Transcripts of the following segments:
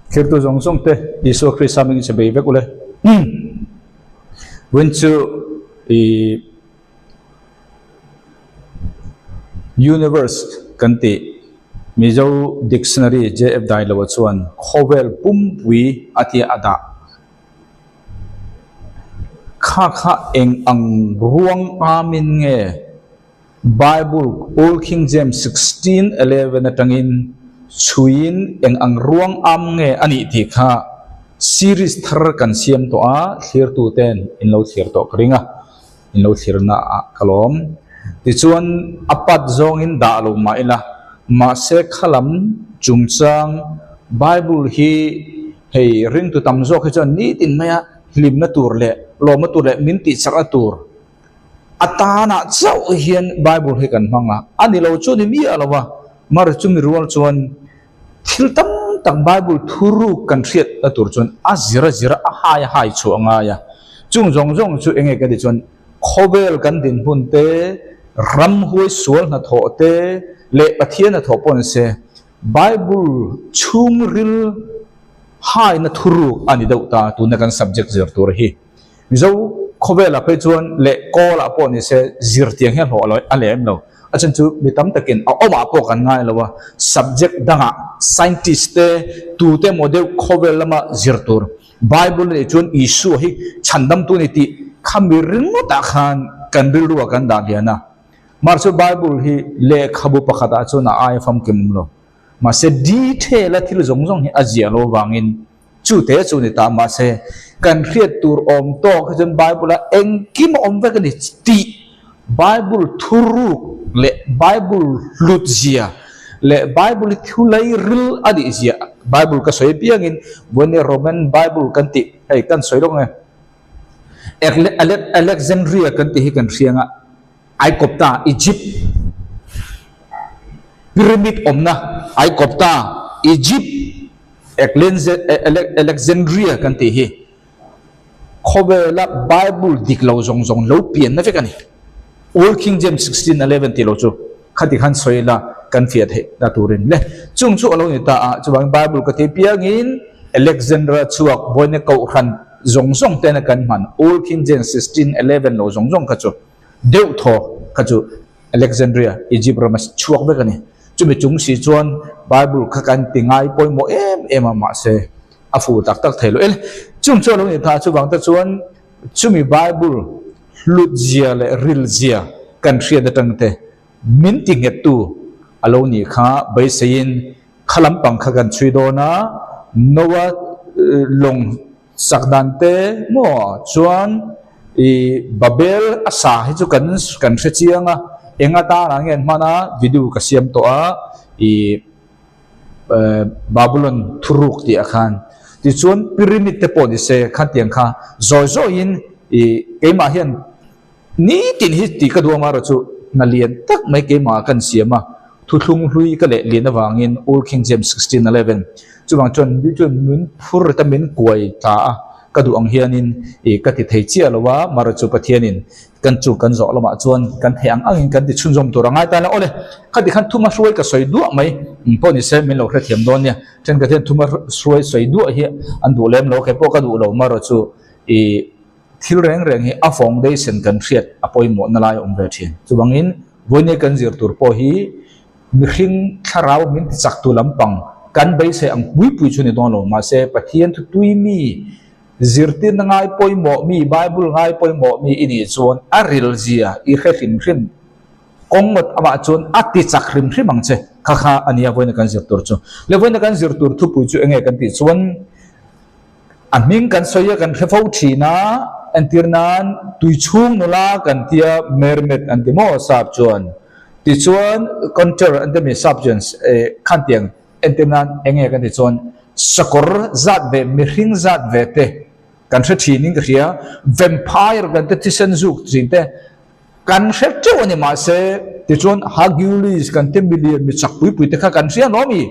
Thirtu zawng zawng te Isua Krista hmingin che bei vek ule. Vawiin chu ih Universe kan tih Mizo Dictionary JF Dailoa chuan khawvel pumpui a tia a dah. Kha kha eng ang ruang amin nge Bible Old King James 16:11 atangin chhuiin eng ang ruang am nge a nih tih kha series thar kan siam tawh a, thlirtuten in lo thlir tawh ka ring a, in lo thlirna ah ka lawm. Tichuan a pat zawngin dah lo mah ila, mahse khalam chungchang Bible hi hei ringtu tam zawk hi chuan nitin maia hlimna tur leh lawmna tur leh min tihchakna tur A tanah chauh hian Bible hi kan hmang a, a ni lo chu ni miah lo a, mar chumi rual chuan thil tam tak Bible thuruk kan hriatna tur chuan a zir a zir a, a hai a hai chhuah a ngai a. Chung zawng zawng chu enge ka tih chuan khawvel kan dinhmun te, ramhuai sual hnathawh te leh Pathian hnathawh pawh ni se, Bible chhungril haina thuruk a ni deuh ta tuna kan subject zir tur hi. Mizo khawvelah phei chuan leh kawlah pawh ni se zirtiang hian hlawh a lem lo. A chhan chu mi tam takin a awmah pawh kan ngai lo a, subject dangah scientist te tute emaw deuh khawvel lama zir tur Bible a nih chuan Isua hi chhandamtu a ni tih kha mi ringawtah khan kan rilruah kan dah lian a. Mahse Bible hi lehkhabu pakhatah chuan a aia famkim awm lo. Mahse detail a thil zawng zawng hi a ziah lo avangin Chu te chu ni ta mahse kan hriat tur awm tawk hi chuan Bible a engkim a awm vek a ni tih Bible thuruk leh Bible hlut zia leh Bible hi thu lei ril a nih zia Bible ka sawi apiangin vawiin Roman Bible kan tih hei kan sawi lawk nge Alexandria kan tih hi kan hria anga Aikopta, Egypt, Pyramid awmna Aikopta, Egypt, Alexandria kan tih hi khawvela Bible dik lo zawng zawng lo pianna vek a ni. Old King James 16:11 tih lo chu khati khan sawi ila kan fiah theih na turin le. Chung chu a lo ni ta a, chuvangin Bible ka tih piangin Alexandra chhuak vawiina kohhran zawng zawng tena kan hman Old King James 16:11 lo zawng zawng kha chu deuh thaw kha chu Alexandria, Egypt rama chhuak vek a ni. Chumi chung si chuan Bible kha kan ti ngai pawimawh em em a, mahse a fu tak tak thei lo. Ele, chung chu a lo ni ta chuvang te chuan chumi Bible hlut zia leh ril zia kan hriat atang te min ti nghet tu a lo nih kha beiseiin kha lampang kha kan chhui dawn a, Noah lawng Sak dan te maw chuan i Babel a sa hi chu kan kan hre chiang a, eng atana nge an hman a video ka siam tawh a i Babylon thuruk tih ah khan tichuan pyramid te pawh ni se khatiang kha zawi zawiin i keimah hian Nitin hi tih ka duh amarawh chu hna lian tak mai keimah kan siam a, thuthlung hlui ka leh lian avangin Old King James 16:11 chuvang chuan mi chuan min phur ta min kuai ta a, ka duh ang hianin ih ka ti thei chiah lo a, marawh chu Pathianin kan chu kan zawh lamah chuan kan theih ang angin kan ti chhunzawm tur a ngai ta la awle khati khan thuma hruai ka sawi duah mai pawh ni se min lo hrethiam dawn nia, thenkhat hian thuma hruai sawi duah hi an duh lem lo, kei pawh ka duh lo marawh chu ih. Thil reng reng hi a foundation kan hriat a pawimawhna lai a awm ve thin. Chuvangin vawinia kan zir tur pawh hi mihring thlarau min tichaktu lampang kan beisei ang pui pui chu ni dawn lo. Mahse Pathian thu tui mi, zirtirna ngai pawimawh mi, Bible ngai pawimawh mi i nih chuan a ril zia i hre hrim hrim. Kawng ngawt amah chuan a tichak hrim hrim ang che. Kha kha a nia vawiina kan zir tur chu. Le vawiina kan zir tur thupui chu enge kan tih chuan, A hming kan sawi a kan hre fo thin a, entir nan tui chhung nula kan tia mermaid an ti maw sap chuan tichuan contour an ti mi sap chuan khan tiang entir nan eng nge kan ti chuan sakawr zat ve mihring zat ve te kan hre thin in ka hria vampire kan te thisen zuk thin te kan hre teuh a ni mahse tichuan Hercules kan ti milian mi chak pui pui te kha kan hria lo a mi.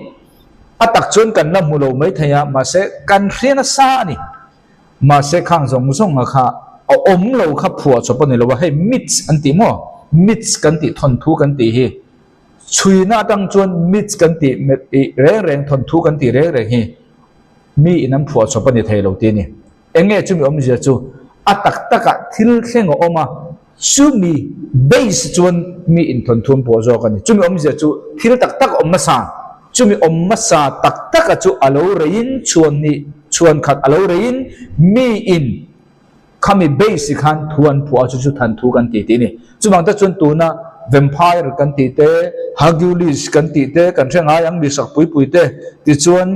A tak chuan kan la hmu lo mai thei a, mahse kan hria nasa a ni. Mahse khang zawng zawnga kha a awm lo kha phuah chawp a ni lo a, hei myths an tih maw? Myths kan tih thawnthu kan tih hi chhuina atang chuan myths kan tih reng reng thawnthu kan tih reng reng hi. Mi in an phuah chawp a ni thei lo tih a ni. Eng nge chumi awmzia chu? A tak takah thil thleng a awm a, chumi base chuan mi in thawnthu an phuah zawk a ni. Chumi awmzia chu thil tak tak a awm hmasa, chumi awm hmasa tak taka chu a lo reiin chhuan nih chhuan khat a lo reiin mi in Khami base khan thu an phuah a chu chu than thu kan ti tih a ni. Chuvang tak chuan tuna vampire kan tih te, Hercules kan tih te, kan hre ngai ang misak pui pui te, tichuan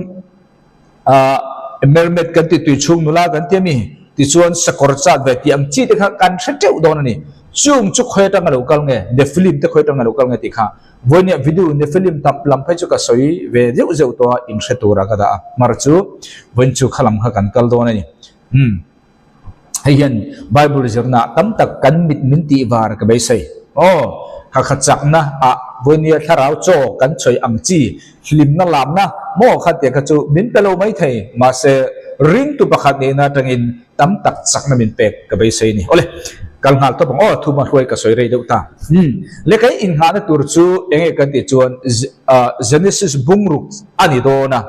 ah mermaid kan tih tui chhung nula kan ti a mi, tichuan sakawr chat ve tih ang chi te kha kan hre teuh dawn a ni. Chung chu khawi atanga lo kal nge, Nephilim te khawi atanga lo kal nge tih kha vawinia video Nephilim tam lam phei chu ka sawi ve deuh zeuh tawh a, inhre tura ka dah a, mar chu vawiin chu kha lam kha kan kal dawn a ni. Umm. Hei hian Bible zirna tam tak kan mit min tih var ka beisei. Aw, Hakha chakna ah vawinia thlarau chaw kan chhawi ang chi, hlimna lamna maw kha tia kha chu min pe lo mai thei, mahse ringtu pakhat nihna atangin tam tak chakna min pek ka beisei ni. Awle, kal nghal tawp ang aw, thuma hruai ka sawi rei deuh ta. Umm, lehkha innghahna tur chu enge kan tih chuan Genesis bungruk a ni dawn a,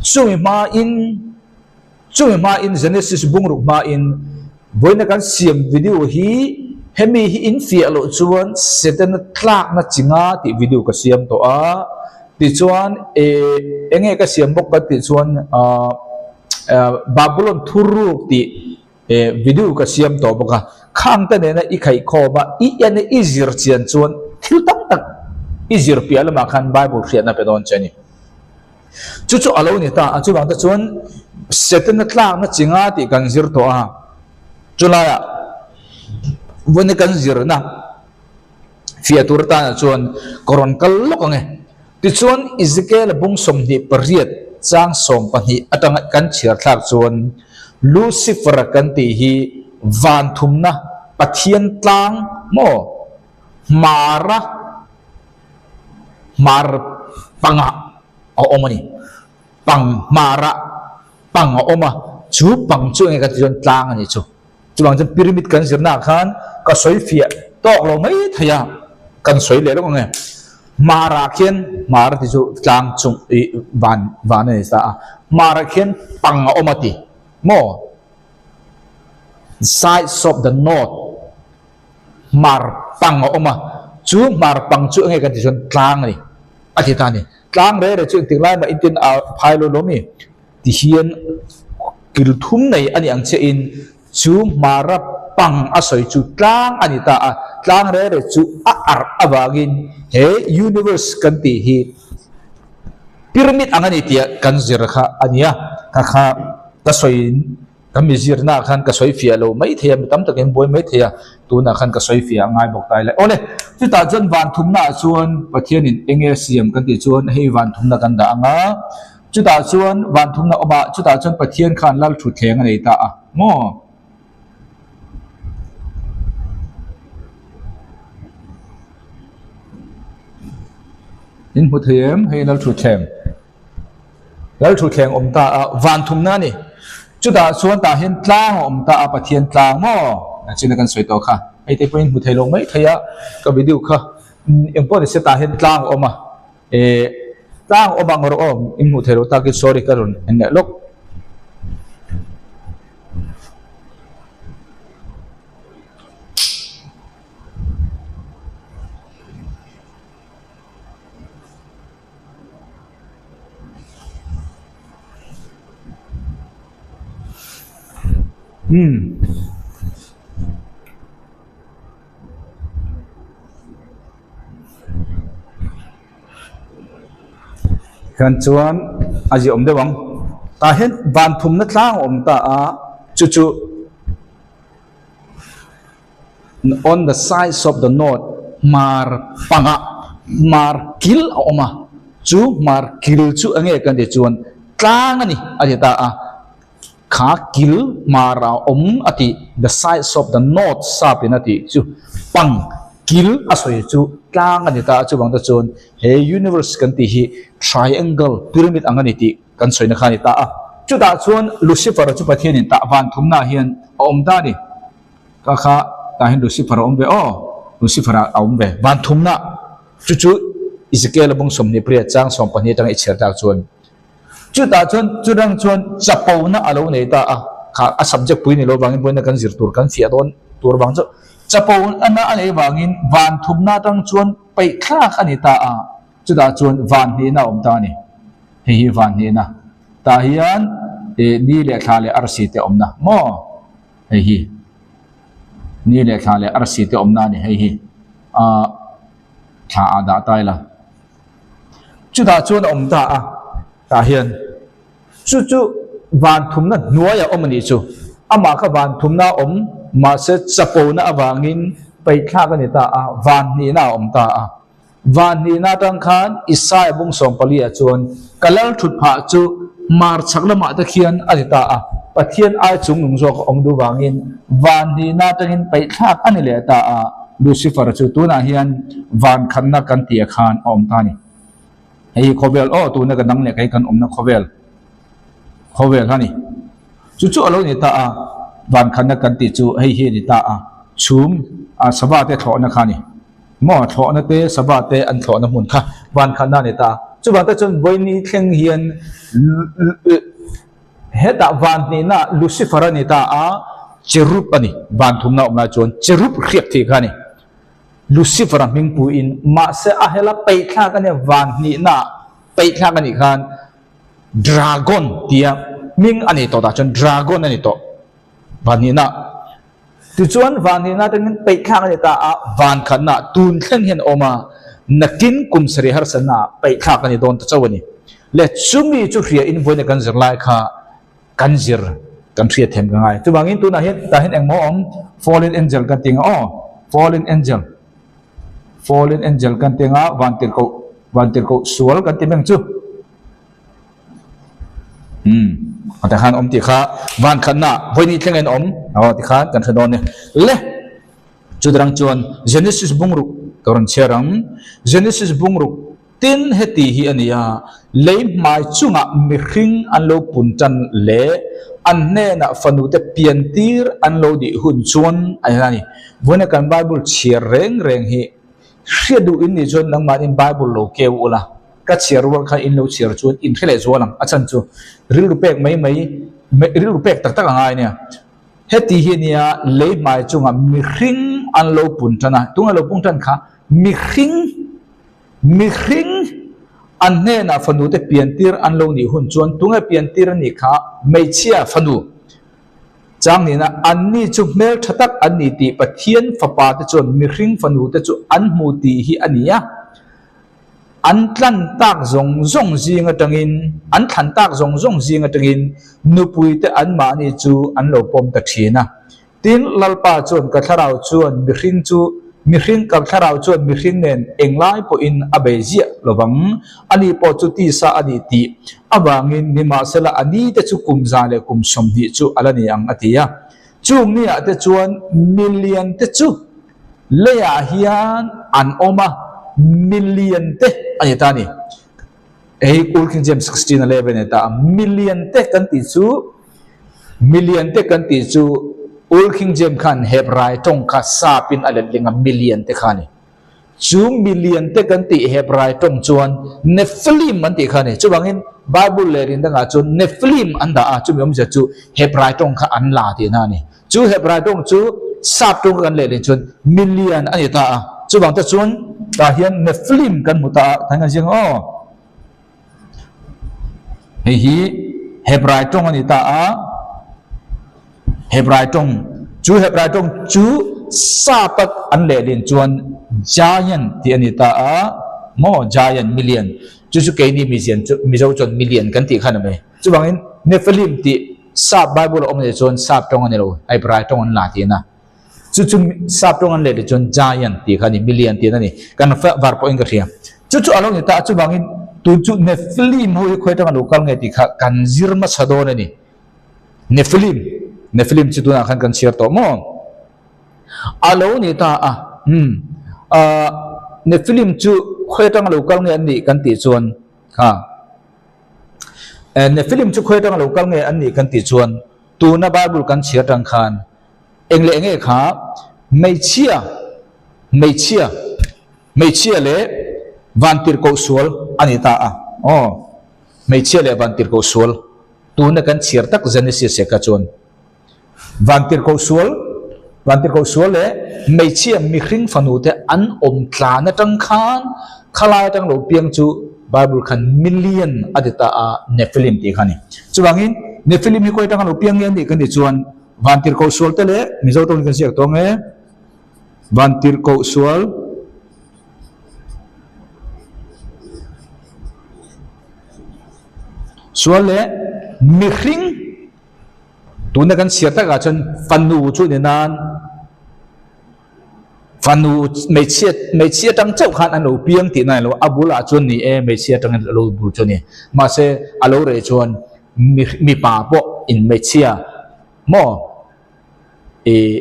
chumi hmain, Chumi hmain Genesis bungruk hmain vawiina kan siam video hi hemi hi in fiah loh chuan Setana tlakna chi nga tih video ka siam tawh a, tichuan eh enge ka siam bawk kan tih chuan ah Babylon thuruk tih eh video ka siam tawh bawk a, khang te nena i khaihkhawm a i en a i zir chian chuan thil tam tak i zir piah lamah khan Bible hriatna pe dawn che a ni. Chu chu a lo ni ta a, chuvang te chuan Setana tlakna chi nga tih kan zir tawh a, chulaiah vawiin kan zirna fiah tur atana chuan ka rawn kal lawk ang e. Tichuan Ezekiel bung 28 chang 12 atanga kan chhiar thlak chuan Lucifer kan tih hi van thumna Pathian tlang maw hmara Hmar pangah a awm a ni. Pang hmarah pang a awm a, chu pang chu enge ka ti chuan tlang a nih chu. Chuvang chuan pyramid kan zirnaah khan ka sawi fiah tawk lo mai thei a, kan sawi leh lawk ang e. Hmarah khian hmar a ti chu tlang chung ih van van a ni ta a, hmarah khian pang a awm a ti maw? Sides of the north. Hmar pang a awm a, chu hmar pang chu enge kan tih chuan tlang a ni, a ti ta a ni. Tlang reh reh chu engtik lai mah intin a phai lo lawm i ti hian kil thum nei a ni ang chiah in chu hmara pang a sawi chu tlang a ni ta a, tlang reh reh chu a arh avangin he universe kan tih hi pyramid ang a ni tih kan zir kha a ni a, kha kha ka sawi. Ka mi zirnaah khan ka sawi fiah lo mai thei a, mi tam takin buai mai thei a, tunah khan ka sawi fiah a ngai bawk ta ila. Awle, chutah chuan van thumnaah chuan Pathianin eng nge a siam kan tih chuan hei van thumna kan dah ang a, chutah chuan van thumna awm a, chutah chuan Pathian khan lal thutthleng a nei ta a maw? In hmu thei em hei lal thutthleng? Lal thutthleng awm ta a, van thumna a ni. Chutah chuan tah hian tlang a awm ta a, Pathian tlang maw? Nachina kan sawi tawh kha. Hei te pawhin hmu thei lo mai thei a, ka video kha engpawh ni se tah hian tlang a awm a, eh tlang a awm ang rawh aw, in hmuh thei lo takin sorry ka rawn en leh lawk. Umm. Hian chuan a ziah awm deuh ang. Tah hian van thumna tlang a awm ta a, chu chu. On the sides of the north, hmar pangah hmar kil a awm a, chu hmar kil chu eng nge kan tih chuan tlang a ni a ti ta a, kha kil hmar a awm a tih the sides of the north sap in a tih chu pang kil a sawi chu tlang a ni ta a, chuvang te chuan he universe kan tih hi triangle pyramid ang a ni tih kan sawina kha a ni ta a, chutah chuan Lucifer chu Pathianin tah van thumnaah hian a awm ta a ni. Ka kha tah hian Lucifer a awm ve aw, Lucifer a awm ve. Van thumna chu chu Ezekiel a bung 28 chang 12 atanga i chhiar tak chuan. Chutah chuan churang chuan chapona a lo nei ta a, kha a subject pui ni lo vangin vawiina kan zir tur kan fiah dawn tur vang chu chapona a nei vangin van thumna atang chuan peih thlak a ni ta a, chutah chuan van hnihna a awm ta a ni. Hei hi van hnihna tah hian ih ni leh thla leh arsi te awmna maw hei hi ni leh thla leh arsi te awmna a ni hei hi ah thla ah dah ta ila. Chutah chuan a awm ta a, tah hian chu chu van thumna hnuaiah awm a nih chu. Amah kha van thumna a awm, mahse chapona avangin peihthlak a ni ta a, van hnihna a awm ta a. Van hnihna atang khan Isaia bung sawmpali ah chuan ka lal thut phah chu hmar chhak lamah te khian a ni ta a, Pathian ai chungnung zawk a awm duh vangin van hnihna atangin peihthlak a ni leh ta a. Lucifer chu tunah hian van khatna kan tih khan a awm ta a ni. Hei hi khawvel aw tuna ka dang leh kei kan awmna khawvel khawvel a ni. Chu chu a lo ni ta a, van khatna kan tih chu hei hi a ni ta a, chhum a sava te thlawhna kha a ni. Maw thlawhna te sava te an thlawhna hmun kha van khatna a ni ta a. Chuvang te chuan vawiini thleng hian Hetah van hnihna Lucifer a ni ta a, cherub a ni. Van thumna awm lai chuan cherub hriak thih kha a ni. Lucifer a hming puiin mahse a hela peihthlak a nia van hnihna peihthlak a nih khan dragon tia hming a nei tawh tah chuan dragon a ni tawh van hnihna. Tichuan, van hnihna atangin peihthlak a ni ta a, van khatna tun thleng hian a awm a, nakin kum sarih harsatna peihthlak a ni dawn ta chauh a ni. Le chumi chu hria in vawiina kan zir lai kha kan zir kan hriat them ka ngai. Chuvangin tunah hian tah hian engmaw awm? Fallen angel kan ti ang aw, fallen angel, fallen angel kan ti ang a, van tirhkoh, van tirhkoh sual kan ti meng chu. Umm a ti khan awm tih kha van khatna vawi ni thleng in awm aw ti khan kan hre dawn ni le chudarang chuan Genesis bungruk ka rawn chhiar ang Genesis bungruk tin heti hi a ni a lei hmai chungah mihring an lo pun tan leh an hnenah fanu te pian tir an lo nih hun chuan a ni a ni vawiina kan Bible chhiar reng reng hi hriat duh in nih chuan nangmahni Bible lo keu ula. Ka chhiar rual kha in lo chhiar chuan in hre leh zual ang. A chhan chu rilru pek mai mai, rilru pek tak tak a ngai ania. Heti hi ania lei hmai chunga mihring an lo pun tan a, tunga lo pung tan kha mihring, mihring an hnenah fanu te piantir an lo nih hun chuan tunge piantir a nih kha hmeichhia fanu chang nihna anni chu hmeltha tak an ni tih Pathian fapa te chuan mihring fanu te chu an hmu tih hi a ni a. An tlan tak zawng zawng zing atangin, an thlan tak zawng zawng zing atangin nupuite anmahni chu an lo pawm ta thin a. Tin, Lalpa chuan ka thlarau chuan mihring chu, mihring ka thlarau chuan mihring nen englai pawhin a bei ziah lovang, ani pawh chu tisa a nih tih avangin nimahsela a nite chu kum za leh kum 20 chu a la ni ang a ti a. Chung niah te chuan milian te chu Leiah hian an awm a, million te a ni ta a ni. Hei Old King James 16 11 a ni ta a, million te kan tih chu, million te kan tih chu Old King James khan Hebrai tawng kha sapin a letling a, million te kha a ni. Chu million te kan tih Hebrai tawng chuan Nephilim an tih kha a ni. Chuvangin Bible leh rin dangah chuan Nephilim an dah a, chumi awmzia chu Hebrai tawng kha an la tihna a ni. Chu Hebrai tawng chu sap tawng kan leh leh chuan milian a ni ta a, chuvang te chuan tah hian Nephilim kan hmu ta a, tah hian kan ziak aw. Hei hi Hebrai tawng a ni ta a, Hebrai tawng chu Hebrai tawng chu sap a an lehlin chuan giant tih a ni ta a, maw giant milian chu chu keini mizian chu Mizo chuan milian kan tih kha a ni mai. Chuvangin Nephilim tih Sap Bible a awm leh chuan Sap tawng a ni lo, Hebrai tawng an la tihna. Chu chu Sap tawng an leh leh chuan giant tih kha a ni, milian tihna a ni. Kan var pawhin ka hria. Chu chu a lo ni ta a, chuvangin tun chu Nephilim ho hi khawi atanga lo kal nge tih kha kan zir hmasa dawn a ni. Nephilim, Nephilim chu tunah khan kan chhiar tawh maw? A lo ni ta a, umm, ah, Nephilim chu khawi atanga lo kal nge an nih kan tih chuan kha. Nephilim chu khawi atanga lo kal nge an nih kan tih chuan tuna Bible kan chhiar atang khan eng leh enge kha hmeichhia hmeichhia hmeichhia leh vantirhkoh sual a ni ta a aw. Hmeichhia leh vantirhkoh sual tuna kan chhiar tak Genesis ah kha chuan vantirhkoh sual vantirhkoh sual leh hmeichhia mihring fanu te an awm tlan atang khan khalai atang lo piang chu Bible khan million a ti ta a Nephilim tih kha a ni. Chuvangin Nephilim hi khawi atanga lo piang nge a nih kan tih chuan vantirhkoh sual te leh Mizo tawngin kan ziak tawh ang e vantirhkoh sual Sual leh mihring tuna kan chhiar takah chuan fanu chu ni nan fanu hmeichhia hmeichhia atang chauh khan an lo piang tih na lo a bulah chuan ni e hmeichhia atangin a lo bul chu a ni mahse a lo reh chuan mipa pawh in hmeichhia maw. Ih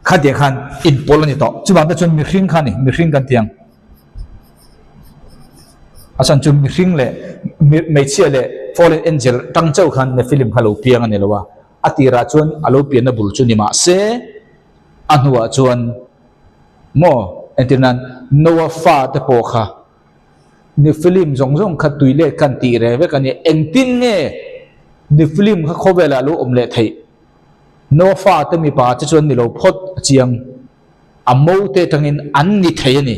khatiang khan inpawl a ni tawh. Chuvang te chuan mihring kha a ni, mihring kan ti ang. A chhan chu mihring leh hmeichhia leh fallen angel tang chauh khan Nephilim kha lo piang a ni lo a. A tirah chuan a lo pianna bul chu ni mah se, a hnuah chuan maw entir nan Noah fa te pawh kha Nephilim zawng zawng kha tui let khan tih reh vek a ni. Engtin nge Nephilim kha khawvelah a lo awm leh theih? Noah te mipa te chuan ni lo phawt a chiang, a mo te atangin an ni thei a ni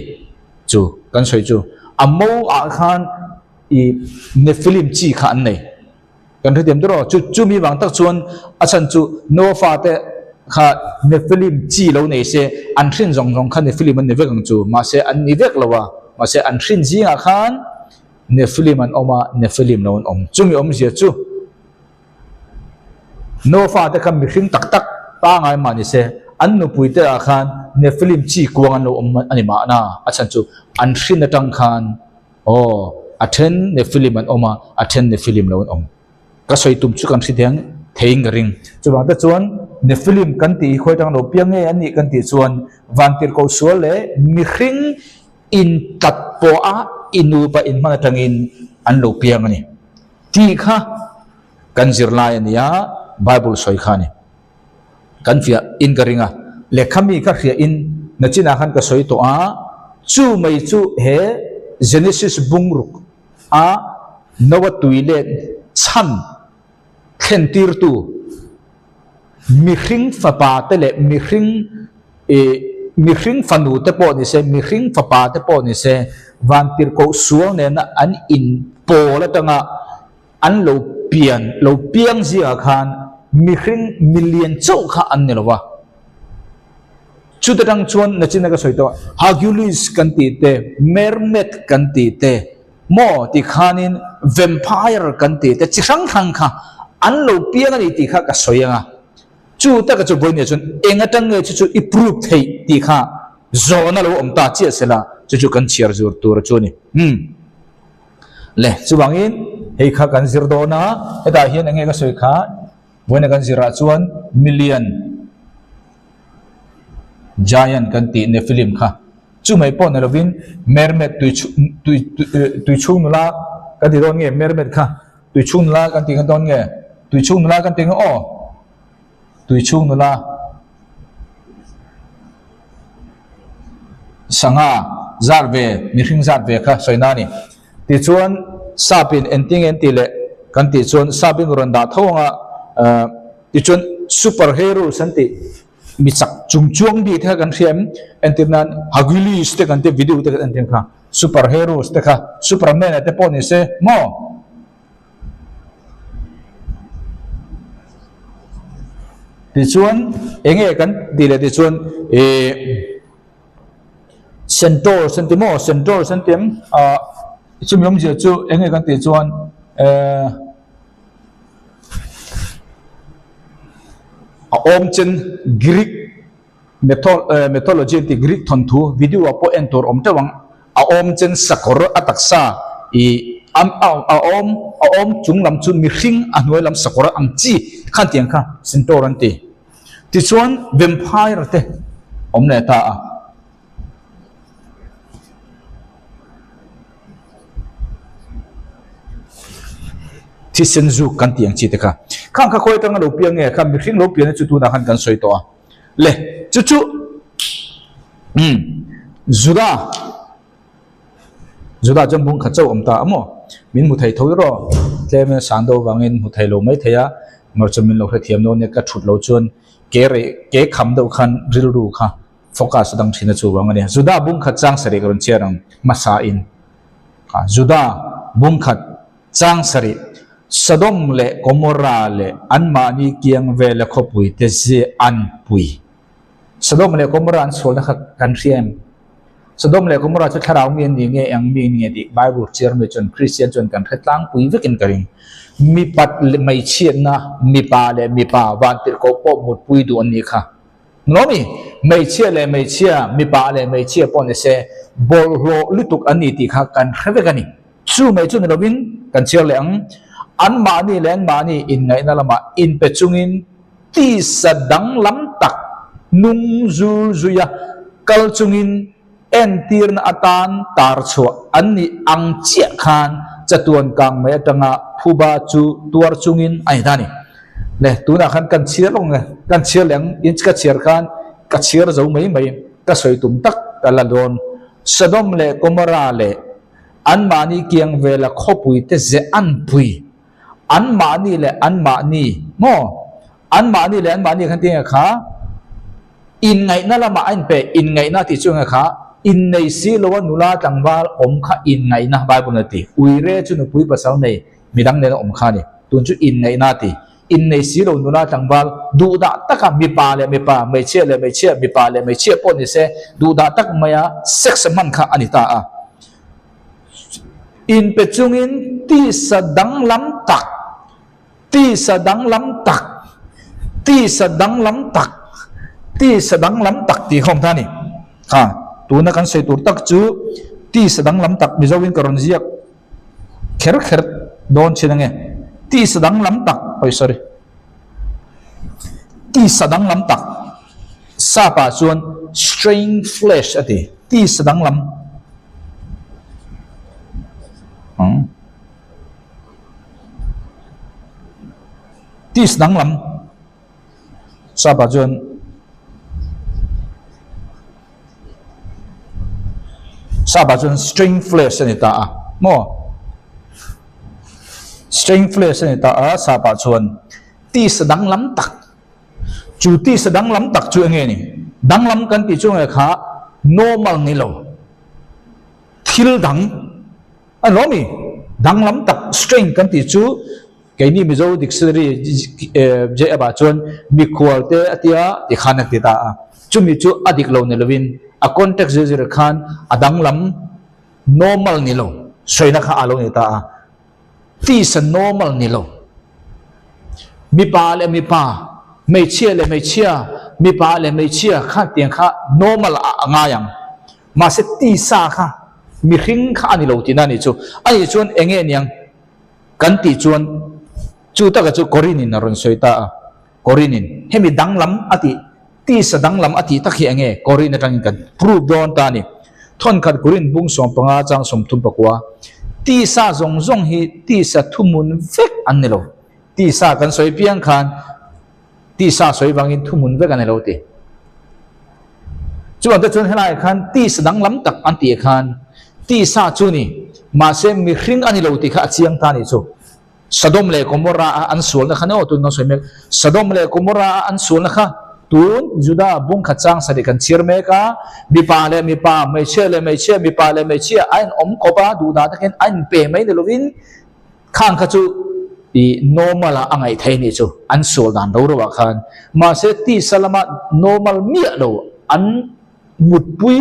chu kan sawi chu. A mo ah khan i Nephilim chi kha an nei. Kan hrethiam tur aw, chu chumi vang tak chuan a chhan chu Noah te kha Nephilim chi lo nei se an hrin zawng zawng kha Nephilim an ni vek ang chu, mahse an ni vek lo a, mahse an hrin zingah khan Nephilim an awm a, Nephilim lo an awm. Chumi awmzia chu. Noah te kha mihring tak tak pangai mah ni se, an nupui te ah khan Nephilim chi kuang an lo awm a ni mahna, a chhan chu an hrin atang khan aw a then Nephilim an awm a, a then Nephilim lo an awm. Ka sawi tum chu kan hre thiang theiin ka ring. Chuvang te chuan Nephilim kan tih hi khawi atang lo piang nge an nih kan tih chuan vantirhkoh sual leh mihring intlat pawh a inupa inhman atangin an lo piang a ni. Tih kha kan zirlai a nia, Bible sawi kha a ni. Kan fiah in ka ring a, lehkha mi kha hriah in nachinah khan ka sawi tawh a, chu mai chu he Genesis bungruk a Noah tui let chhan thlen tirtu mihring fapa te leh mihring ih mihring fanu te pawh ni se, mihring fapa te pawh ni se, vantirhkoh sual nena an inpawl atanga an lo pian, lo piang zingah khan mihring milian chauh kha an ni lo va. Chuta tang chuan nachina ka sawi tawh, Hercules kan tih te, Mermaid kan tih te, maw ti khanin vampire kan tih te chi hrang hrang kha an lo piang a ni tih kha ka sawi ang a. Chu taka chu vawinia chuan eng atang nge chu chu i prove theih tih kha zawhna lo awm ta chiah se la, chu chu kan chhiar zur tur chu a ni. Umm. Le, chuvangin hei kha kan zir dawn a, hetah hian eng nge ka sawi kha, vawinia kan zirah chuan million giant kan tih Nephilim kha chu mai pawh ni lovin mermaid tui tui tui chhung nula kan ti dawn nge mermaid kha tui chhung nula kan tih kha dawn nge tui chhung nula kan tih nge aw tui chhung nula sangha zat ve mihring zat ve kha sawi na a ni tichuan sap in engtin nge an tih leh kan tih chuan sap in rawn dah tho anga ah tichuan super heroes an tih. Mi chak chung chuang bik te kha kan hria em? Entir nan Hercules te kan tia video te kan en thin kha super heroes te kha superman a te pawh ni se maw? Tichuan eng nge kan tih leh tichuan ih centaurs an ti maw? Centaurs an ti em? Ah chumi awmzia chu eng nge kan tih chuan eh. A awm chen Greek mythology an tih Greek thawnthu video ah pawh en tur awm teuh ang. A awm chen sakawr a taksa ih a awm a awm chung lam chu mihring a hnuai lam sakawr ang chi khan tiang kha centaur an ti. Tichuan vampire te awm leh ta a. Thisen zuk kan tih ang chi te kha. Khang kha khawi atanga lo piang nge kha mihring lo pian na chu tunah khan kan sawi tawh a. Le chu chu umm Juda Juda chuan bung khat chauh awm ta a maw? Min hmu thei tho rawh. tlem in a san deuh avangin hmu thei lo mai thei a, mar chu min lo hrethiam dawn nia ka thut loh chuan ke reh ke kham deuh khan rilru kha focus a dang thin a chuvang a ni. Juda bung khat chang sarih ka rawn chhiar ang hmasa in Juda bung khat chang sarih Sodom leh Gomorrah leh anmahni kiang vela khawpui te zia an pui. Sodom leh Gomorrah an sualna kha kan hria em? Sodom leh Gomorrah chu thlarau mi an ni nge eng mi nge tih Bible chhiar mi chuan Kristian chuan kan hre tlangpui vekin ka ring. Mipat leh hmeichhiatna, mipa leh mipa vantirhkoh pawh mutpui duh an nih kha. Lawmi, hmeichhia leh hmeichhia, mipa leh hmeichhia pawh ni se bawlhhlawh lutuk an ni tih kha kan hre vek a ni. Chu mai chu ni lovin kan chhiar leh ang. Anmahni leh anmahni inngaihna lamah inpe chungin tisa danglam tak nung zul zuia kal chungin entirna atan tar chhuah an nih ang chiah khan chatuan kang mai atanga phuba chu tuar chungin a ni ta a ni. Le tunah khan kan chhiar lawk nge kan chhiar leh ang in ka chhiar khan ka chhiar zo mai mai ka sawi tum tak ka la dawn. Sodom leh Gomorrah leh Anmahni kiang vela khawpuite ze an pui. Anmahni leh anmahni, maw? Anmahni leh anmahni khan tinge kha inngaihna lamah a inpe, inngaihna tih chu enge kha innei si loa nula tlangval awm kha inngaihna Bible in a ti. Uire chu nupui pasal nei midang nena awm kha a ni. Tun chu inngaihna a ti. Innei si lo nula tlangval duhdah taka mipa leh mipa, hmeichhia leh hmeichhia, mipa leh hmeichhia pawh ni se duhdah tak maia sex hman kha a ni ta a. Inpe chungin tisa danglam tak, tisa danglam tak, tisa danglam tak, tisa danglam tak tih kha awm ta a ni. Kha tuna kan sawi tur tak chu tisa danglam tak Mizoin ka rawn ziak kher kher dawn chin ange tisa danglam tak oi sorry tisa danglam tak sapa chuan strange flesh a ti tisa danglam tisa danglam sapa chuan Sapa chuan string flash a ni ta a maw string flash a ni ta a sapa chuan tisa danglam tak chu tisa danglam tak chu enge ni danglam kan tih chu nge kha normal ni lo thil dang a ni lawmi danglam tak string kan tih chu Keini Mizo dictionary JF ah chuan mikhual te a tia ti khan a ti ta a, chumi chu a dik lo ni lovin a context zir zir khan a danglam normal ni lo sawina kha a lo ni ta a, tisa normal ni lo mipa leh mipa, hmeichhia leh hmeichhia, mipa leh hmeichhia kha tiang kha normal ah a ngai ang mahse tisa kha mihring kha a ni lo tihna a nih chu, a nih chuan eng nge niang? Kan tih chuan chu taka chu Korin-in a rawn sawi ta a, Korin-in hemi danglam a tih, tisa danglam a tih tak hi eng nge Korin atangin kan prove dawn ta a ni. Thawnkhat Korin bung 15 chang 34, Tisa zawng zawng hi tisa thuhmun vek an ni lo. Tisa kan sawi piang khan tisa sawi vangin thuhmun vek a ni lo ti. Chuan te chuan helaiah khan tisa danglam tak an tih khan tisa chu ni mahse mihring a ni lo tih kha a chiang ta a nih chu. Sodom leh Gomorrah a an sualna kha ni aw tun kan sawi mek. Sodom leh Gomorrah a an sualna kha tun Juda bungkhat chang sarih kan chhiar mek a, mipa leh mipa, hmeichhia leh hmeichhia, mipa leh hmeichhia a inawm kawp a, duhdah takin a inpe mai ni lovin Khang kha chu i normal ah a ngaih theih anih chu, an sual dan ro ro ah khan. Mahse tisa lama normal miah lo an mutpui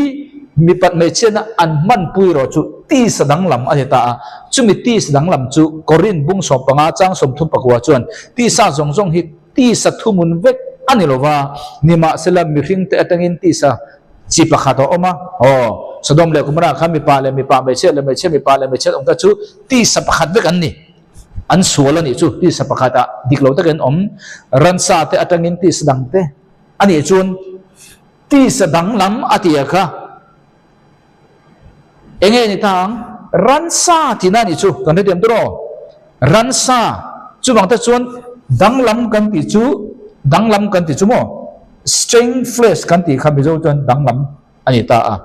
mipat hmeichhiatna an hmanpui erawh chu tisa danglam a ni ta a. Chumi tisa danglam chu Korin bung 15 chang 34 chuan tisa zawng zawng hi tisa thuhmun vek a ni lova, nimahsela mihringte atangin tisa Chi pakhat a awm a, aw, Sodom leh Gomorrah kha mipa leh mipa, hmeichhia leh hmeichhia, mipa leh hmeichhia awm kha chu tisa pakhat vek an ni. An sual a nih chu tisa pakhatah dik lo takin awm. Ransa te atangin tisa dang te a nih chuan tisa dang lam a ti a kha eng nge ni ta ang? Ransa tihna a nih chu kan hrethiam tur aw. Ransa chuvang te chuan danglam kan tih chu danglam kan tih chu maw strange flesh kan tih kha Mizo chuan danglam a ni ta a.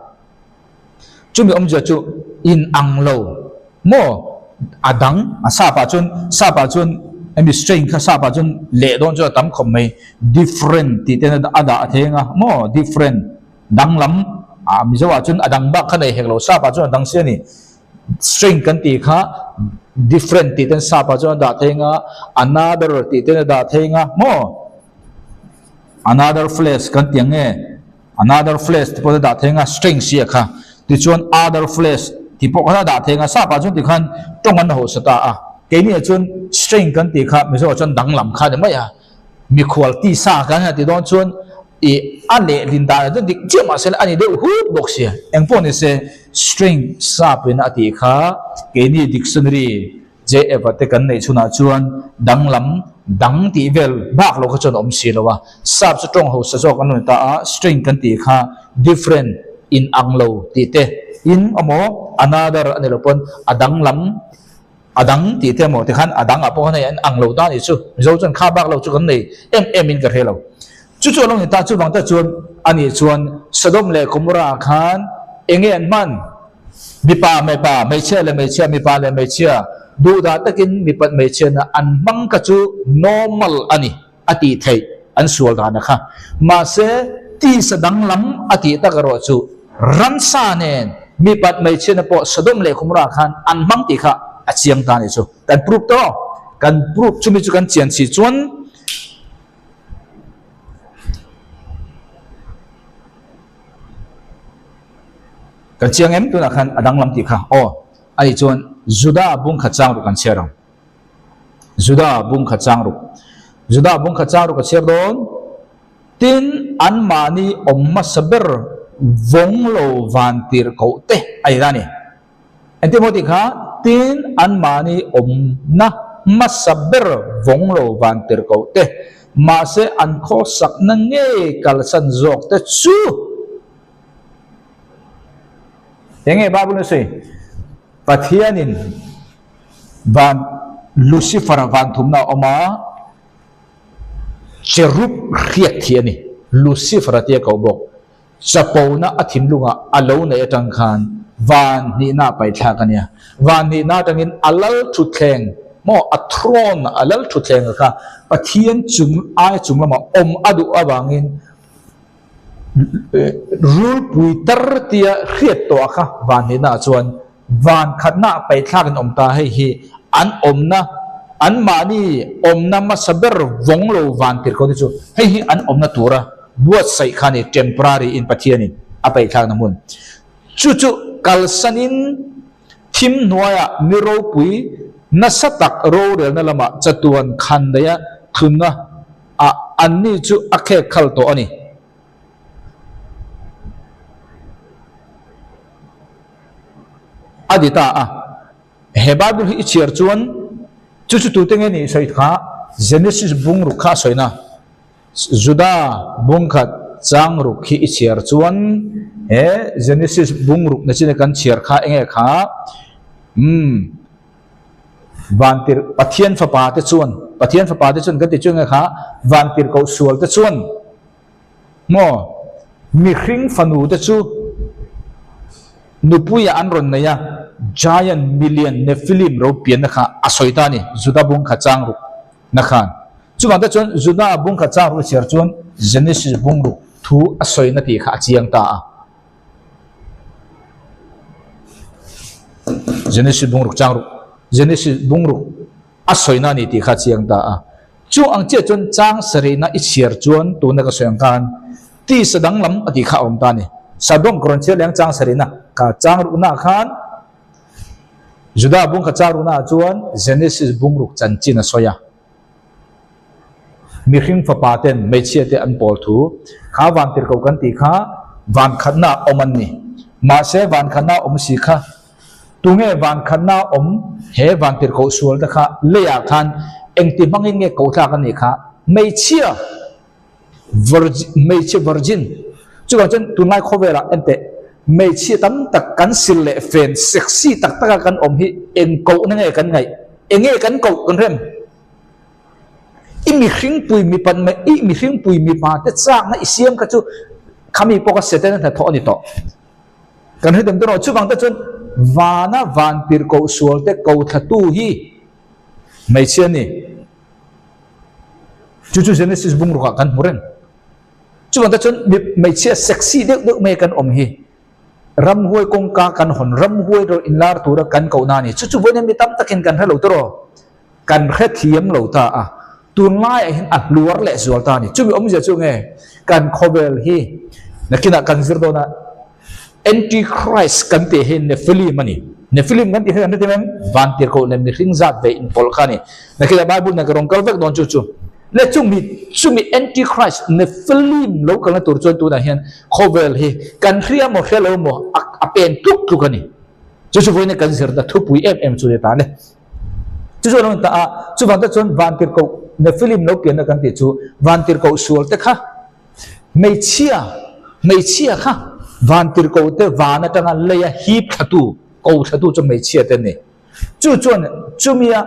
Chumi awmzia chu inang lo maw? A dang, a sap ah chuan, sap ah chuan hemi strange kha sap ah chuan leh dawn chuan a tam khawp mai. Different tih te a dah a theng a maw? Different, danglam, ah Mizo ah chuan a dang bak kha nei hek lo, sap ah chuan a dang si a ni. Strange kan tih kha different tih ten sap ah chuan a dah theng a, another tih ten a dah theng a maw? Another flesh kan tih ang nge? Another flesh tih pawh a dah theng a, strange sia kha. Tichuan other flesh tih pawh khan a dah theng a, sap ah chuan tikhan tawng an hausa ta a. Keini ah chuan strange kan tih kha Mizo ah chuan danglam kha a ni mai a. Mikhual tisa kan han ti dawn chuan ih a lehlin dan ah chuan dik chiah mahse a ni deuh hut bawk sia. Engpawh ni se strange sap in a tih kha keini dictionary JF-a te kan neih chhunah chuan danglam dang tih vel bak lo kha chuan a awm si lo a, sap chu tawng hausa zawk an rawn ta a, strange kan tih kha different, in ang lo tih te in emaw another a ni lo pawn a danglam a dang tih te emaw tikhan a dang ah pawh khan hei an ang lo ta a nih chu, Mizo chuan kha bak lo chu kan nei em em in ka hre lo. Chu chu a lo ni ta, chuvang te chuan a nih chuan Sodom leh Gomorrah ah khan eng nge an hman? Mipa mipa, hmeichhia leh hmeichhia, mipa leh hmeichhia, duhdah takin mipat hmeichhiana an hmang kha chu normal a ni a tih theih an sual dan a kha. Mahse, tisa danglam a tih tak erawh chu ramsa nen mipat hmeichhiana pawh Sodom leh Gomorrah khan an hmang tih kha a chiang ta a nih chu. Kan proof tawh, kan proof chumi chu kan chian si chuan, Kan chiang em tunah khan a danglam tih kha aw a nih chuan Juda bungkhat chang ruk kan chhiar ang. Juda bungkhat chang ruk. Juda bungkhat chang ruk a chhiar dawn. Tin, anmahni awm hmasa ber vawng lo van tir koh te a ni ta a ni. Engtin maw tih kha? Tin, anmahni awmna hmasa ber vawng lo van tir koh te, mahse an khawsakna ngei kalsan zawk te chu Eng nge Bible in a sawi? Pathianin van Lucifer-a van thumna a awm a, cherub hriat thih a ni. Lucifer-a tia koh bawk. Chapona a thinlungah a lo neih atang khan van hnihna a paih thlak a nia. Van hnihna atangin a lal thutthleng maw, a throne, a lal thutthleng kha Pathian chung aia chung lamah awm a duh avangin Rulpui tar tia hriat tawh kha van hnihna ah chuan van khatna ah paih thlak in awm ta hei hi an awmna an mahni awmna hmasa ber vawng lo van tir ko te chu hei hi an awmna tura buatsaih kha a ni temporary in Pathian in a paih thlakna hmun chu chu kalsan in thim hnuaiah mi ropui nasa tak rorelna lamah chatuan khan daih a thlunna a, anni chu a khek khal tawh a ni. A ti ta a. He Bible hi i chhiar chuan chu chu tute nge nih sawi kha Genesis bungruk kha a sawina. Juda bungkhat changruk hi i chhiar chuan he Genesis bungruk na chin kan chhiar kha enge kha umm Vantir Pathian fapa te chuan Pathian fapa te chuan kan ti chu enge kha Vantir koh sual te chuan maw mihring fanu te chu nupuia an rawn nei a giant million Nephilim ro pianna kha a sawi ta a ni Juda bungkhat chang ruk na khan chuvang te chuan Juda bungkhat chang ruk chhiar chuan Genesis bungruk thu a sawina tih kha a chiang ta a. Genesis bungruk chang ruk Genesis bungruk a sawina a ni tih kha a chiang ta a. Chu ang chiah chuan chang sarihna i chhiar chuan tuna ka sawi ang khan tisa danglam a tih kha a awm ta a ni. Sodom ka rawn chhiar leh ang chang sarihna kha chang rukna ah khan Juda bung kha chang rukna ah chuan Genesis bungruk chanchin a sawi a. Mihring fapa ten hmeichhia te an pawl thu kha van tir ko kan tih kha van khatna awm an ni. Mahse van khatna awm si kha tunge van khatna awm he van tir koh sual te kha leiah khan engti hmangin nge koh tlak an nih kha hmeichhia virgin hmeichhia virgin chuvang chuan tunlai khawvelah enteh hmeichhia tam tak kan sil leh fen sexy tak taka kan awm hi eng kohna nge kan ngaih enge kan koh kan rem I mihringpui mipa i mihringpui mipa te chakna i siam kha chu khami pawh kha Setana hnathawh a ni tawh. Kan hre dem dawn lo. Chuvang te chuan. vana vantirhkoh sualte ko thlatu hi hmeichhia a ni. Chu chu Genesis bungrukah kan hmu reng. Chuvang te chuan hmeichhia sexy deuh deuh mai kan awm hi ramhuai kawngka kan hawn, ramhuai rawh inlar tura kan kohna a ni. Chu chu vawiin mi tam takin kan hre lo tawh. Kan hrethiam lo ta a, tunlaiah hian a hluar leh zual ta a ni. Chumi awmzia chu nge kan khawvel hi nakinah kan zir dawn a, Antichrist kan tih hi Nephilim a ni. Nephilim kan tih hi kan hrethiam em? Vantirhkoh leh mihring zat ve inpawlh kha a ni. Nakinah Bible nen ka rawn kal vek dawn chu chu. Le chumi chumi Antichrist Nephilim lo kalna tur chuan tunah hian khawvel hi kan hria maw hria lo maw a pen tluk tluk a ni. Chu chu vawiin kan zirna thupui em em chu ni ta le. Chu chu a lo ni ta a, chuvang te chuan vantirhkoh Nephilim lo pianna kan tih chu vantirhkoh sual te kha hmeichhia hmeichhia kha vantirhkoh te van atanga leia hip thlatu ko thlatu chu hmeichhia te an ni. Chu chuan chumia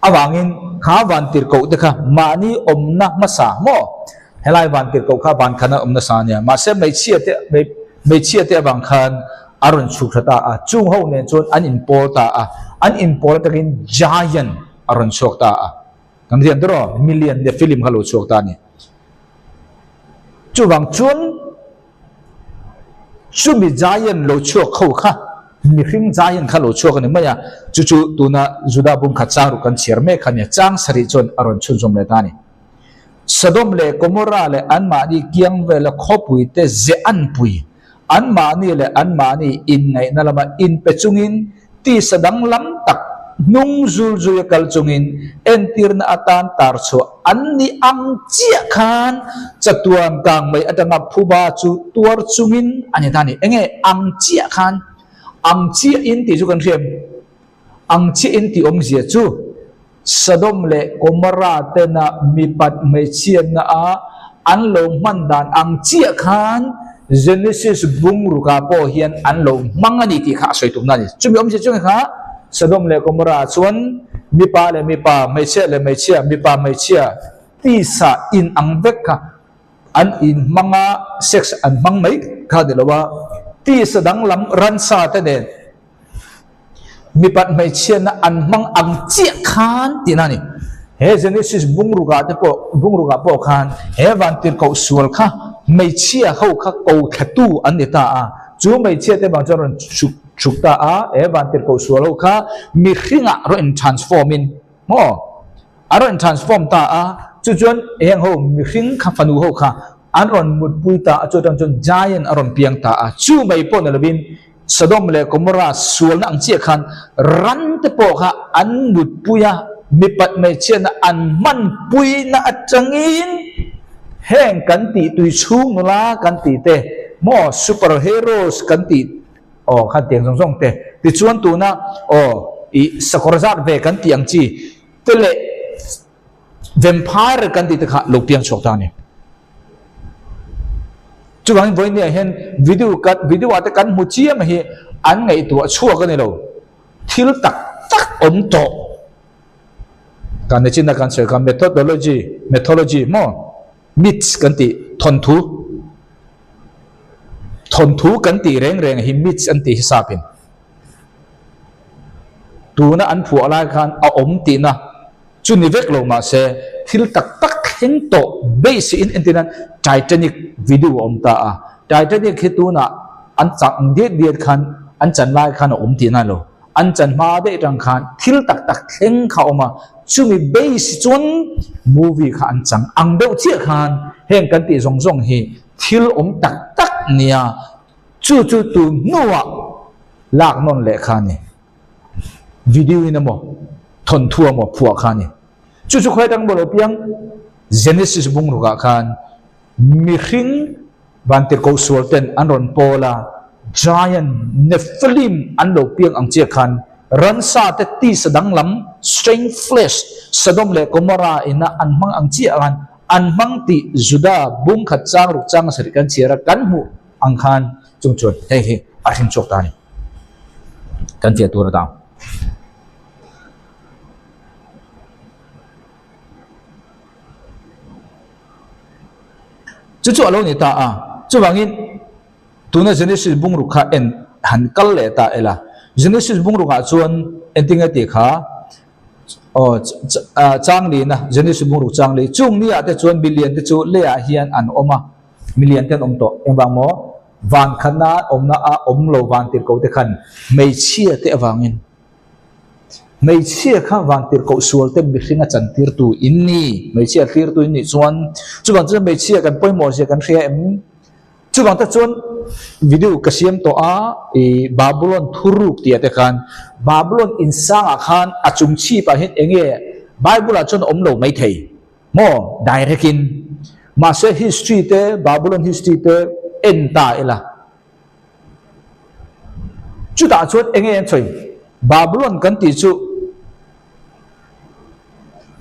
Avangin kha vantirhkoh te kha mahni awmna hmasa maw? Helai vantirhkoh kha van khan a awm nasa ania. Mahse hmeichhia te hmeichhia te avang khan a rawn chhuk hra ta a. Chung ho nen chuan an inpawl ta a. An inpawl atangin giant a rawn chhuak ta a. Kan hriat ber aw, million Nephilim kha lo chhuak ta a ni. Chuvang chuan. Chumi giant lo chhuak ho kha mihring giant kha lo chhuak a ni mai a, chu chu tuna Juda bung khat chang ruk kan chhiar mek kha nia, chang sarih chuan a rawn chhunzawm leh ta a ni. Sodom leh Gomorrah leh anmahni kiang vela khawpui te ze anpui, anmahni leh anmahni inngaihna lama inpe chungin Tisa danglam tak hnung zul zuia kal chungin entirna atan tar chhuah an ni ang chiah khan chatuan kang mai atanga phuba chu tuar chungin a ni ta a ni. Enge ang chiah khan? Ang chiahin tih chu kan hriam. Ang chiahin tih awmzia chu Sodom leh Gomorrah tena mipat hmeichhiatna a an lo hman dan ang chiah khan Genesis bungrukah pawh hian an lo hmang a ni tih kha a sawi tumna a ni. Chumi awmzia chu kha Sodom leh Gomorrah chuan mipa leh mipa, hmeichhia leh hmeichhia, mipa hmeichhia tisa in ang vek kha an inhmang a, sex an hmang mai kha a ni lo a, tisa danglam ransa te nen Mipat hmeichhiatna an hmang ang chiah khan tihna a ni. He Genesis bungrukah te pawh bungrukah pawh khan he vantirhkoh sual kha hmeichhia ho kha ko thlatu an ni ta a. Chu hmeichhia te vang chuan rawn chhuk chhuk ta a, he vantirhkoh sual ho kha mihringah rawn in transform in maw a rawn in transform ta a. Chu chuan heng ho mihring kha fanu ho kha an rawn mutpui ta a, chu atang chuan giant a rawn piang ta a. Chu mai pawh ni lovin Sodom leh Gomorrah sualna ang chiah khan ran te pawh kha an mutpui a, mipat hmeichhiatna an hmanpuina atangin heng kan tih tui chhung nula kan tih te maw super heroes kan tih aw khan tiang zawng zawng te tichuan tuna aw ih sakawr zat ve kan tih ang chi te leh Vampire kan tih te kha lo piang chhuak ta a ni. Chuvangin vawinia hian video kan video ah te kan hmu chiam hi an ngaihtuah chhuak a ni lo. Thil tak tak awm tawh. Kan nichin a kan sawi kha methodology mythology maw myths kan tih thawnthu thawnthu kan tih reng reng hi myths an tih hi sapin. Tuna an phuah lai khan a awm tihna chu ni vek lo mahse thil tak tak thleng tawh base in entir nan Titanic video a awm ta a. Titanic hi tunah an chang diat diat khan an chan lai khan a awm tihna lo. An chan hma daih atang khan thil tak tak thleng kha a awm a, chumi base chuan movie kha an chang ang deuh chiah khan heng kan tih zawng zawng hi thil awm tak tak nia Chu chu tun hnuah lak nawn leh kha a ni. Video in emaw, thawnthu emaw phuah kha a ni. Chu chu khawi atang bawlh lo piang Genesis bungrukah khan mihring vantirhkoh sual ten an rawn pawl a, giant Nephilim an lo piang ang chiah khan ransa te tisa danglam, strange flesh, Sodom leh Gomorrah ina an hmang ang chiah khan an hmang tih Juda bungkhat chang ruk chang sarih kan chhiar a kan hmuh ang khan chung chuan hei hi a hring chhuak ta a ni. Kan fiah tur a dang. Chu chu a lo ni ta a, chuvangin tuna Genesis bungruk kha en. han kal leh ta ila. Genesis bungrukah chuan engtinge tih kha aw chang lina Genesis bungruk chang li chung ni ah te chuan milian te chu leiah hian an awm a, milian te an awm tawh. Engvang maw? Van khatna awmna a awm lo van tirhkoh te khan hmeichhia te avangin Hmeichhia kha vantirhkoh sual te mihring a chantirtu in ni. Hmeichhia thlirtu in nih chuan chuvang chuan hmeichhia kan pawimawh zia kan hria em? Chuvang te chuan video ka siam tawh a i Babylon thuruk tih ah te khan Babylon insangah khan a chung chhip ah hian eng nge Bible ah chuan a awm lo maithei maw direct in mahse history te Babylon history te en ta ila. Chutah chuan eng nge an sawi? Babylon kan tih chu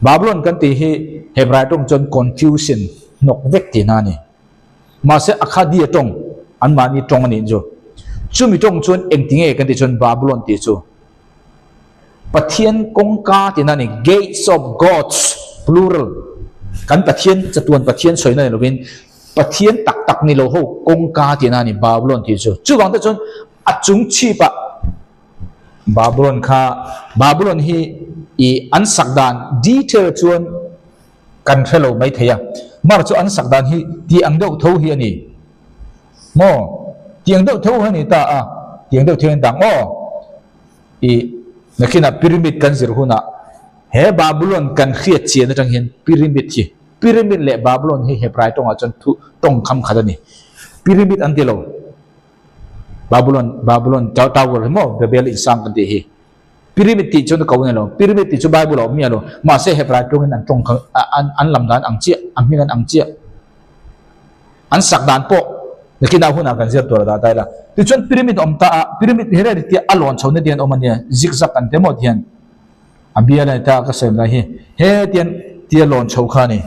Babylon kan tih hi Hebrai tawng chuan confusion, hnawk vek tihna a ni. Mahse Akhadia tawng, anmahni tawng a nih chu. Chumi tawng chuan engti nge kan tih chuan Babylon tih chu Pathian kawngka tihna a ni, gates of gods, plural. Kan Pathian, chatuan Pathian sawina ni lovin Pathian tak tak ni lo ho kawngka tihna a ni Babylon tih chu. Chuvang te chuan a chung chhipah Babylon kha Babylon hi i an sak dan detail chuan kan hre lo mai thei a. Mar chu an sak dan hi tih ang deuh tho hi a ni maw? Tih ang deuh tho hi a ni ta a, tih ang deuh tho hi an dang aw. I nakinah pyramid kan zir hunah he Babylon kan hriat chian atang hian pyramid hi Pyramid leh Babylon hi Hebrai tawngah chuan thu tawng kham khat a ni. Pyramid an ti lo. Babylon, Babylon Tower hi maw Babel insang kan tih hi. Pyramid tih chuan ko a ni lo. Pyramid tih chu Bible ah a awm miah lo. Mahse Hebrai tawngin an tawng kha an an lam dan ang chiah, a hming an ang chiah. An sak dan pawh nakinah hunah kan zir tur a dah ta ila. Tichuan pyramid awm ta a, pyramid hi reh tia a lawn chho na te hian awm a nia, zigzag an ti maw ti hian. A bial a ni ta ka sawi lai hi hetiang tia lawn chho kha a ni.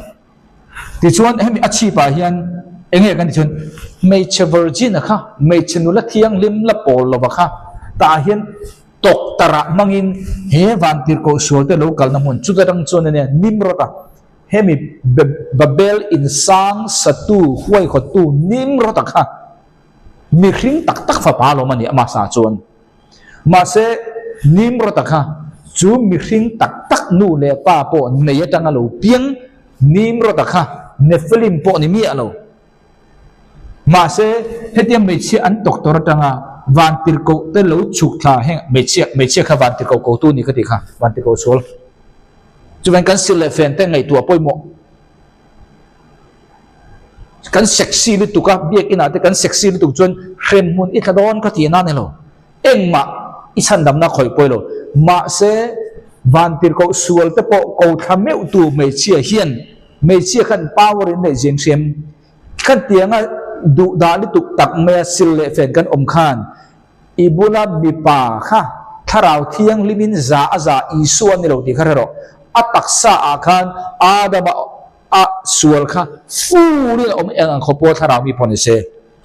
Tichuan hemi a chhip ah hian eng nge kan tih chuan hmeichhe virgin a kha hmeichhe nula thianghlim la pawl lova kha tah hian tawktarh ah hmangin he vantirhkoh sual te lo kalna hmun chuta tang chuan ania Nimrod a hemi Babel insang satu huaihawttu Nimrod a kha mihring tak tak fapa alawm a ni amah sa chuan. Mahse, Nimrod-a kha chu mihring tak tak nu leh pa pawh nei atanga lo piang Nimrod-a kha Nephilim pawh ni miah lo. Mahse, hetia hmeichhia an doctor atanga vantirhkoh te lo chhuk thla heng hmeichhia hmeichhia kha vantirhkoh kotu ni ka tih kha, vantirhkoh sual. Chuvangin kan sil leh fen te ngaihtuah pawimawh. Kan sexy lutuk a, biakin ah te kan sexy lutuk chuan hremhmun i tla dawn ka tih na ni lo. Engmah i chhandamna khawih pawi lo. Mahse, vantirhkoh sual te pawh ko thla meuh tu hmeichhia hian hmeichhia khan power in neih zin hriam. Khan tianga duh dah lutuk tak maia sil leh fen kan awm khan I bula mipa kha Thlarau Thianghlimin za a za Isua ni lo tih kha hre rawh. A taksa ah khan Adama a sual kha full in a awm eng ang khaw pawh Thlarau mi pawh ni se.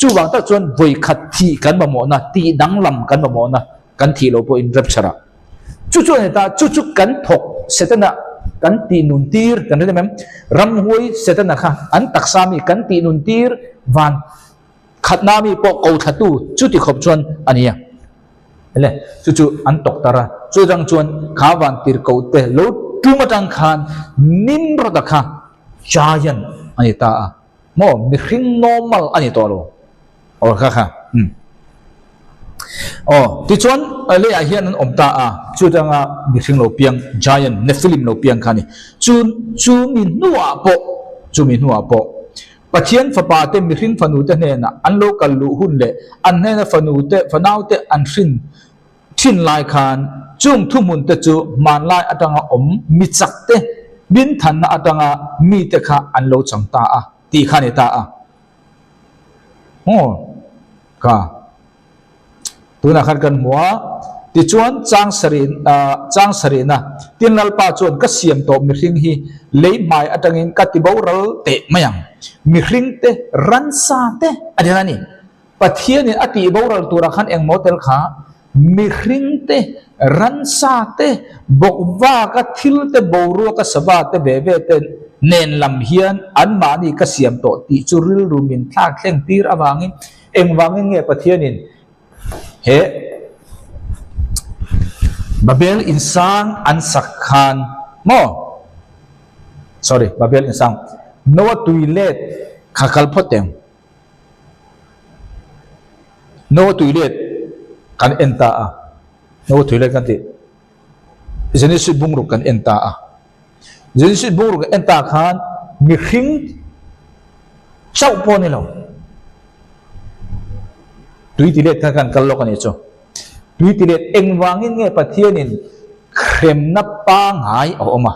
Chuvang tak chuan vawikhat thih kan mamawhna, tih danglam kan mamawhna kan thih loh pawhin rapture ah. Chu chu a ni ta, chu chu kan thawk Setana kan tih nun tir kan hre em em? Ramhuai Setana kha an taksa mi kan tih nun tir van Khatna mi pawh ko thlatu chu ti khawp chuan a ni a. Ele, chu chu an tawk tar a. Chu atang chuan kha van tirhkoh te lo tum atang khan Nimrod-a kha giant a ni ta a. Maw, mihring normal a ni tawh lo. Aw kha kha, umm. Aw, tichuan leiah hian an awm ta a. Chu atanga mihring lo piang, giant, Nephilim lo piang kha a ni. Chu, chu mi hnuah pawh, chu mi hnuah pawh Pathian fapa te mihring fanu te hnenah an lo kal luh hun leh an hnena fanu te fanau te an hrin thin lai khan chung thuhmun te chu hmanlai atanga awm mi chak te min thanna atanga mi te kha an lo chang ta a tih kha a ni ta a. Maw ka. Tunah khan kan hmu a, tichuan chang sarih chang sarihna tin Lalpa chuan ka siam tawh mihring hi lei hmai atangin ka ti boral teh mai ang. Mihring te, ransa te a ni a ni. Pathianin a tih boral turah khan engmaw tel kha mihring te, ransa te, bawkvaka thil te, boruaka sava te ve ve te nen lam hian anmahni ka siam tawh tih chu rilru min thlak thleng tir avangin Engvangin nge Pathianin He Babel insang an sak khan maw? Sorry, Babel insang Noah tui let kha kal phawt teng. Noah tui let kan en ta a. Noah tui let kan tih Genesis bungruk kan en ta a. Genesis bungruk kan en ta khan mihring chauh pawh a ni lo. Tui ti let kha kan kal lawk a nih chu. Tui ti let engvangin nge Pathianin hremna pangai a awm a?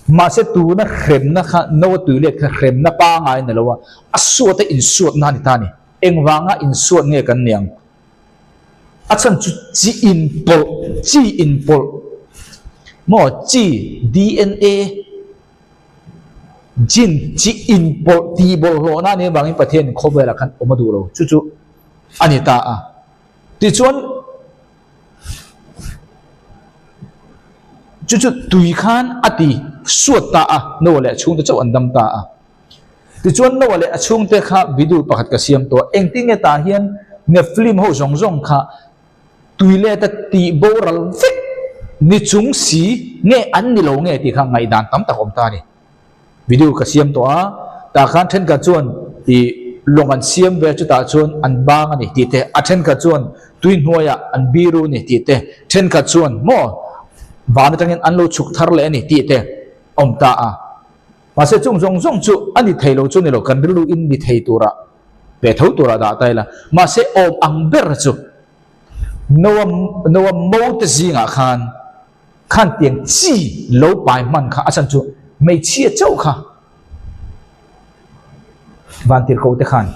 Mahse tuna hremna kha Noa tui let kha hremna pangai a ni lo a, a suata insuatna a ni ta a ni. Engvanga insuat nge kan ni ang? A chhan chu chi inpawlh, chi inpawlh maw chi DNA Jin chi inpawlh tih bawlhhlawhna a nih avangin Pathianin khawvelah khan awm a duh lo. Chu chu a ni ta a. Tichuan, chu chu tui khan a ti suat ta a, Noah leh a chhungte chauh an dam ta a. Tichuan, Noah leh a chhungte kha video pakhat ka siam tawh a, engtin nge tah hian Nephilim ho zawng zawng kha Tui let a tih boral vek ni chung si nge an ni lo nge tih kha ngaihdan tam tak a awm ta a ni. Video ka siam tawh a, tah khan thenkhat chuan ih lawng an siam vel chutah chuan an bang a ni tih te, a thenkhat chuan tui hnuaiah an biru a ni tih te, thenkhat chuan maw van atangin an lo chhuk thar leh a ni tih te awm ta a. Mahse chung zawng zawng chu a ni thei lo chu ni lo, kan rilru in ni thei turah Ve tho turah dah ta ila. Mahse awm ang ber chu Noa Noa mo te zingah khan khan tiang chi lo pai hman kha a chhan chu hmeichhia chauh kha vantirhkoh te khan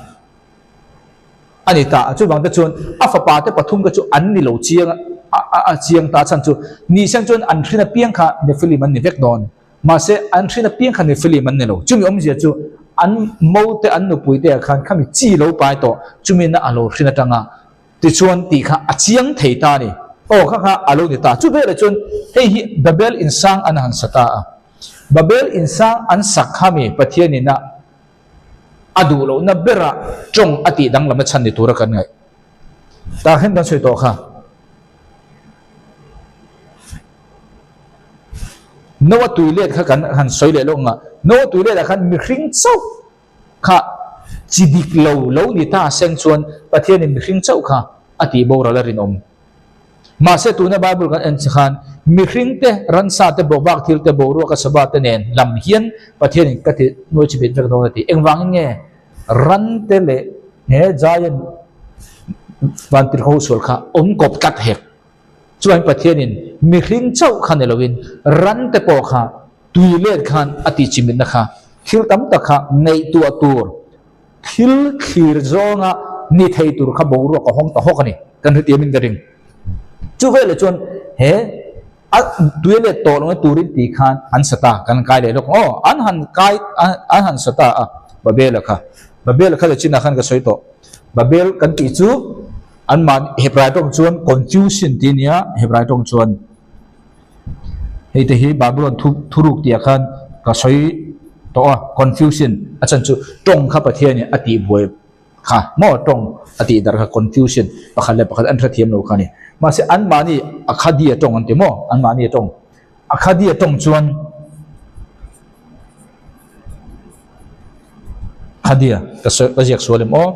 a ni ta a. Chuvang te chuan a fapa te pathum kha chu an ni lo chiang a a chiang ta a chhan chu ni seng chuan an hrin apiang kha Nephilim an ni vek dawn. Mahse, an hrin apiang kha Nephilim an ni lo. Chumi awmzia chu an mote, an nupuite ah khan khami chi lo pai tawh, chumi na a lo hrin atanga tichuan tih kha a chiang thei ta a ni. Aw, kha kha a lo ni ta. Chu velah chuan hei hi Babel insang an han sa ta a. Babel insang an sak khami Pathianin a a duh lohna berah tawng a tih danglamna chhan ni tura kan ngaih. Tah hian kan sawi tawh kha. Noa tui let kha kan han sawi leh lawk ang a, Noa tui let ah khan mihring chauh kha chi dik lo lo ni ta seng chuan Pathianin mihring chauh kha a tih boral a rinawm. Mahse tuna Bible kan en che khan mihring te, ransa te, bawkbak thil te, boruak a sava te nen lam hian Pathianin ka ti nuai chi bit vek dawn a ti. Engvangin nge ran te leh he giant vantirhkoh sual kha awm kawp tlat hek? Chuan Pathianin mihring chauh kha ni loin ran te pawh kha tui let khan a tih chimitna kha thil tam tak kha ngaihtuah tur, thil thlir zawnga ni thei tur kha boruak a hawng ta hawk a ni. Kan hrethiamin ka ring. Chu veleh chuan he a tui let tawh lo turin tih khan an sa ta, kan kai leh lawk ang aw, an han kai an han sa ta a Babel-a kha. Babel-a kha leh chinah khan ka sawi tawh. Babel kan tih chu An mahni Hebrai tawng chuan confusion tih a nia, Hebrai tawng chuan hei te hi Babylon thu thuruk tih ah khan ka sawi tawh a, confusion a chhan chu tawng kha Pathianin a tih buai kha maw tawng a tih darh kha confusion pakhat leh pakhat an hrethiam lo kha a ni. Mahse an mahni Akhadia tawng an ti maw an mahni tawng Akhadia tawng chuan Khadia ka sawi ka ziak sual em aw.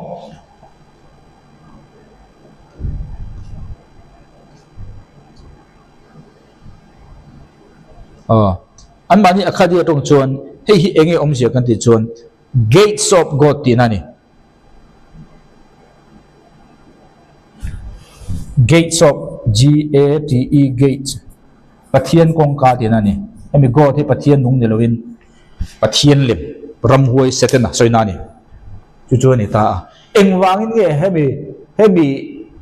Aw, anmahni Akhadia tawng chuan hei hi eng nge awmzia kan tih chuan Gates of God tihna a ni. Gates of, G-A-T-E, Gates, Pathian kawngka tihna a ni. Hemi God hi Pathian nung ni loin Pathian lem, ramhuai Setana sawina a ni. Chu chu a ni ta a. Engvangin nge hemi hemi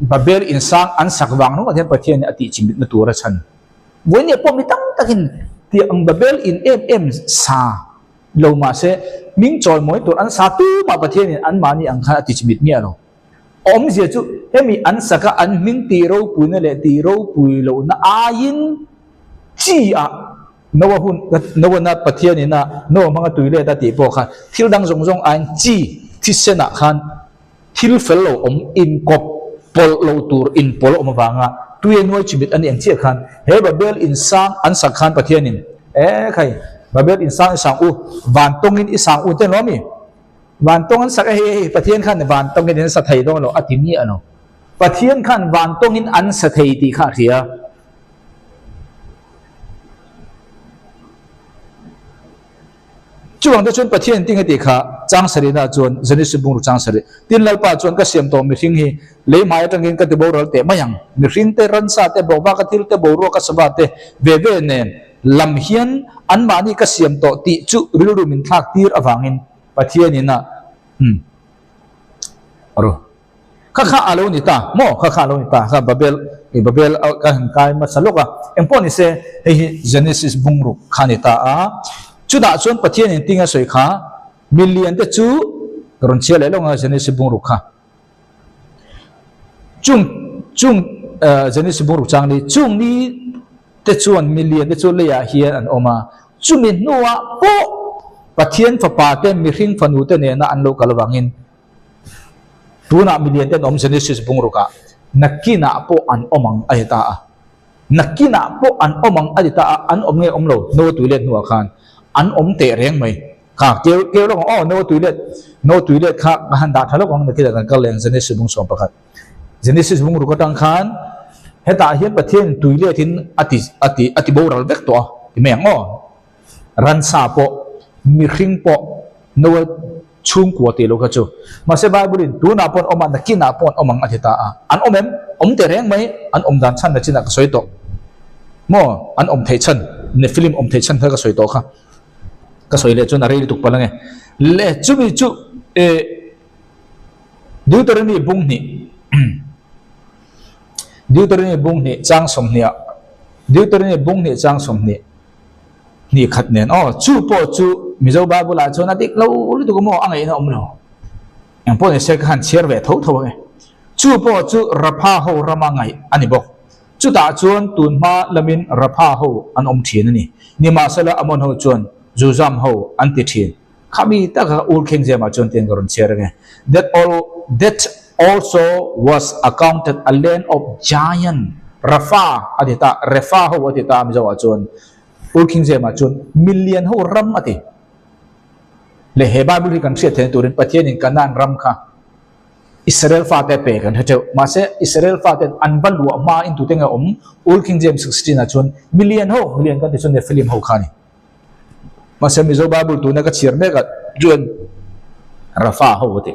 Babel insang an sak vang ringawt hian Pathianin a tih chimit na tur a chhan? Vawinia pawh mi tam takin tih ang Babel in em em sa lo mah se hming chawimawi tur an sa tumah Pathianin anmahni ang khan a ti chimit miah lo. A awmzia chu hemi an saka an hming tih ropuina leh tih ropui lohna aiin chi ah Noa hun, Noana Pathianin a Noa hmanga tui let a tih pawh khan thil dang zawng zawng aiin chi thisen ah khan thil fel lo awm inkawp. Pawlh lo tur inpawlh a awm avanga tui a nuai chimit a ni ang chiah khan he Babel in sang an sak khan Pathianin E khai, Babel in sang i sang u, van tawngin i sang u te lo ami? Van tawng an sak e hei hei Pathian khan van tawngin an sa thei dawn lo a ti miah lo. Pathian khan van tawngin an sa thei tih kha a hria. Chuvang te chuan Pathian tin a tih kha chang sarihna chuan Genesis bungruk chang sarih, Tin Lalpa chuan ka siam tawh mihring hi lei hmai atangin ka ti boral teh mai ang. Mihring te, ransa te, bawkvaka thil te, boruaka sava te ve ve nen lam hian anmahni ka siam tawh tih chu rilru min thlak tir avangin Pathianin a ru. Kha kha a lo ni ta maw? Kha kha a lo ni ta. Kha Babel, i Babel a ka han kai hmasa lawk a. Engpawh ni se, hei hi Genesis bungruk kha a ni ta a. Chutah chuan Pathianin tinge a sawi kha, Milian te chu ka rawn chhiar leh lawk ang a Genesis bungruk kha. Chung, chung Genesis bungruk chang ni, chung ni te chuan milian te chu leiah hian an awm a. Chumi hnuah pawh Pathian fapa te mihring fanu te nena an lo kal avangin, Tunah milian te an awm Genesis bungrukah nakinah pawh an awm ang a ti ta a. Nakinah pawh an awm ang a ti ta a, an awm nge awm lo Noah tui let hnuah khan an awm teh reng mai. Kha keu keu lawk ang aw Noah tui let Noah tui let kha ka han dah tha lawk ang nakinah kan kal leh ang Genesis bung 11. Genesis bungruk atang khan hetah hian Pathian tui letin a ti a ti a ti boral vek tawh a ti mai ang aw. Ransa pawh mihring pawh Noah Chhungkua tih lo kha chu. Mahse Bible in tunah pawh an awm a, nakinah pawh an awm ang a ti ta a. An awm em? Awm teh reng mai, an awm dan chhan nachinah ka sawi tawh. Maw? An awm theih chhan, Nephilim awm theih chhan kha ka sawi tawh kha. Ka sawi leh chuan a rei lutuk palh ange. Le chumi chu eh Deuteronomy bung hnih Deuteronomy bung hnih chang sawmhnih ah Deuteronomy bung hnih chang 20 Hnih khat nen aw, chu pawh chu Mizo Bible ah chuan a dik lo lutuk a maw a ngaihna awm lo. Eng pawh ni se ka han chhiar ve tho tho ange. Chu pawh chu Rapha ho rama ngaih a ni bawk. Chutah chuan tun hma lamin Rapha ho an awm thin a ni. Nimahsela Amon ho chuan Zuzam ho an ti thin. Khami taka Old King James ah chuan tiang ka rawn chhiar ange. That all that also was accounted a land of giant Rapha a ti ta, Repha ho a ti ta Mizo ah chuan. Old King James ah chuan milian ho ram a ti. Le he Bible hi kan hriat theihna turin Pathianin Canaan ram kha Israel fate a pe kan hre teuh. Mahse Israel faten an va luah hma in tute nge awm Old King James 16 ah chuan milian ho, milian kan ti chuan Nephilim ho kha a ni. Mahse Mizo Bible tuna ka chhiar mek ah chuan Rafa ho a ti.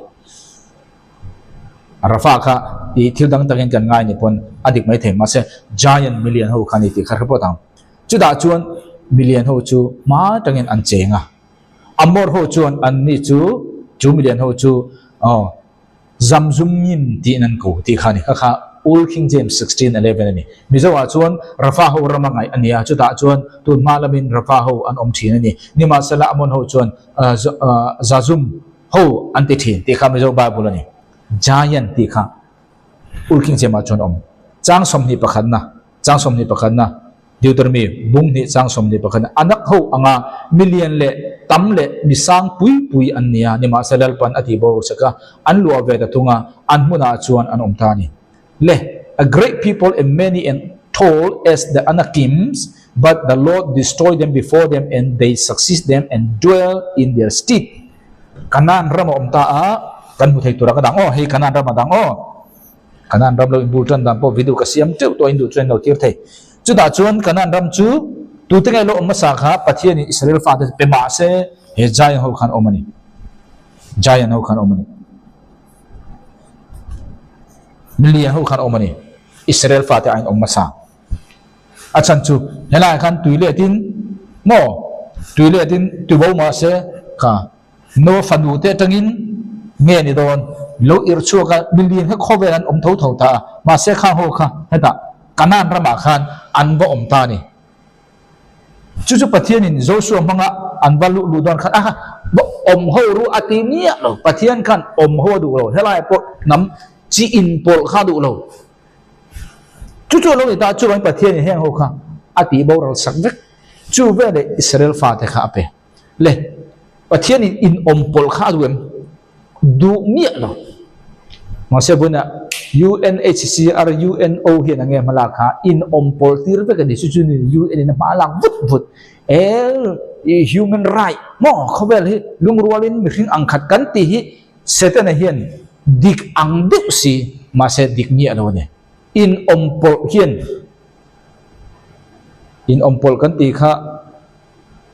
Rafa kha i thil dang takin kan ngai ni pawn a dik mai thei mahse giant milian ho kha ni tih kha hre pawt ang. Chutah chuan milian ho chu hma tangin an cheng a. Amor ho chuan an ni chu chu milian ho chu aw Zamzumngim tiin an ko tih kha a ni. Kha kha Old King James 16:11 a ni. Mizoah chuan Rafa ho rama ngaih a ni a, chutah chuan tun hma lamin Rafa ho an awm thin a ni. Nimahsela Amon ho chuan Zazum ho an ti thin tih kha Mizo Bible a ni. Giant tih kha Old King James ah chuan a awm. Chang 21 na, chang 21 na. Deuteronomy bung hnih chang 21 anak ho anga milian leh tam leh mi sang pui pui an ni a, nimahse Lalpan a tih boruak chak a, an luah ve ta thung a, an hmunah chuan an awm ta a ni. Le, a great people and many and tall as the Anakims, but the Lord destroyed them before them and they succeed them and dwell in their stead. Kanaan ram a awm ta a, kan hmu thei tura ka dang aw, hei Kanaan ram a dang aw. Kanaan ram lo inbul tan dan pawh video ka siam teuh tawh a induh chuan in lo tir thei. Chutah chuan Kanaan ram chu tute nge lo awm hmasa kha Pathianin Israel fate chu pe mah se he giant ho khan awm a ni. Giant ho khan awm a ni. Milian ho khan awm a ni. Israel fate aiin awm hmasa. A chhan chu helaiah khan tui letin maw tui letin tubo mah se kha Noa fanu te atangin nge ni dawn? Lo irh chhuak a, milian kha khawvel an awm tho tho ta a, mahse khang ho kha hetah Kanaan ramah khan an va awm ta a ni. Chu chu Pathianin Joshua hmanga an va luh luh dawn khan a va awm ho ru a ti miah lo. Pathian khan awm ho a duh lo, helaiah pawh hnam chi inpawlh kha a duh lo. Chu chu a lo ni ta, chuvangin Pathianin heng ho kha a tih boral sak vek. Chu veleh Israel fate kha a pe. Le, Pathianin in awm pawlh kha a duh em? Duh miah lo. Mahse vawiinah UNHCR, UNO hian a nge hma lak kha in awm pawlh tir vek a ni. Chu chu ni UN in a hma lak vut vut. El human right maw khawvel hi lungrualin mihring ang khat kan tih hi Setana hian dik ang deuh si mahse dik miah lo a ni. In awm pawlh hian in awm pawlh kan tih kha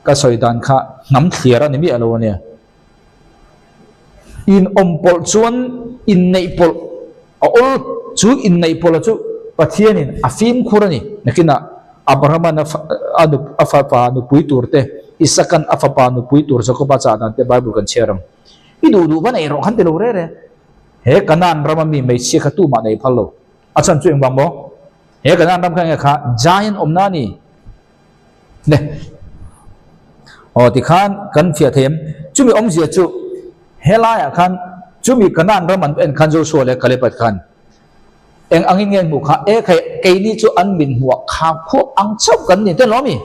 ka sawi dan kha hnam thliar a ni miah lo a nia. In awm pawlh chuan inneih pawlh a awl chu inneih pawlha chu Pathianin a fimkhur a ni. Nakinah Abrahama'n a fapa nupui tur te, Isaka'n a fapa nupui tur Jakoba chah dan te Bible kan chhiar ang. I duh duh va nei rawh khan ti lo rere. He Kanaan rama mi hmeichhia kha tumah nei phal lo. A chhan chu engvang maw? He Kanaan ram kha enge kha giant awmna a ni. Ne. Aw tikhan kan fiah thei em? Chumi awmzia chu helaiah khan chumi Kanaan ram an en khan Joshua leh Caleb-a khan eng angin nge an hmuh kha? E khai, keini chu an min hmuah kha khuap ang chauh kan ni te lawm i.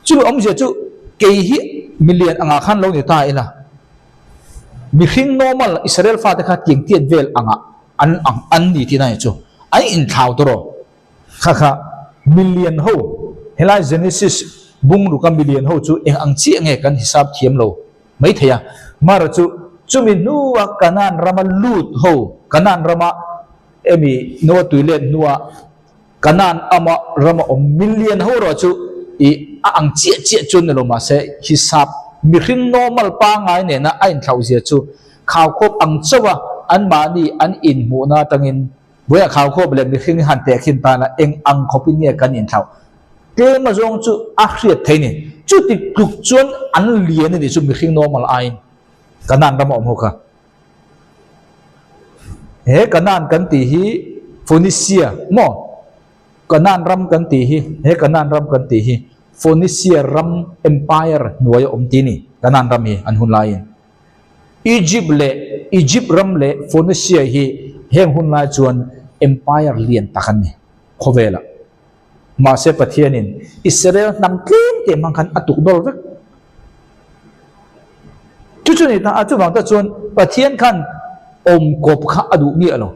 Chumi awmzia chu kei hi milian angah khan lo ni ta ila. Mihring normal Israel fate kha tiang tiat vel angah an ang an ni tihna hi chu an inthlau tawh rawh. Kha kha million ho, helai Genesis bungruka million ho chu eng ang chiah nge kan hisap thiam lo mai thei a. Mara chu chumi hnua Kanaan rama lut ho, Kanaan rama emi Noah tui let hnua Kanaan ama rama awm million ho erawh chu i a ang chiah chiah chu ni lo mahse hisap mihring normal pangngai nena a inthlauh zia chu khaukhawp ang chauh a anmahni an inhmuhna atangin Vawiah khaukhawp leh mihring han tehkhin tana eng ang khawpin nge kan inthlauh? Tlem azawng chu a hriat thei ni. Chuti tluk chuan an lian a nih chu mihring normal aiin Kanaan rama awm ho kha. He Kanaan kan tih hi Phoenisia maw? Kanaan ram kan tih hi, he Kanaan ram kan tih hi Phoenisia ram empire hnuaia awm ti ni Kanaan ram hi an hun laiin. Egypt leh Egypt ram leh Phoenicia hi heng hun lai chuan empire lian tak an ni khawvelah. Mahse Pathianin Israel hnam tlem te hmang khan a tuk dawl vek. Chu chu ni ta a, chuvang tak chuan Pathian khan awmkawp kha a duh miah lo.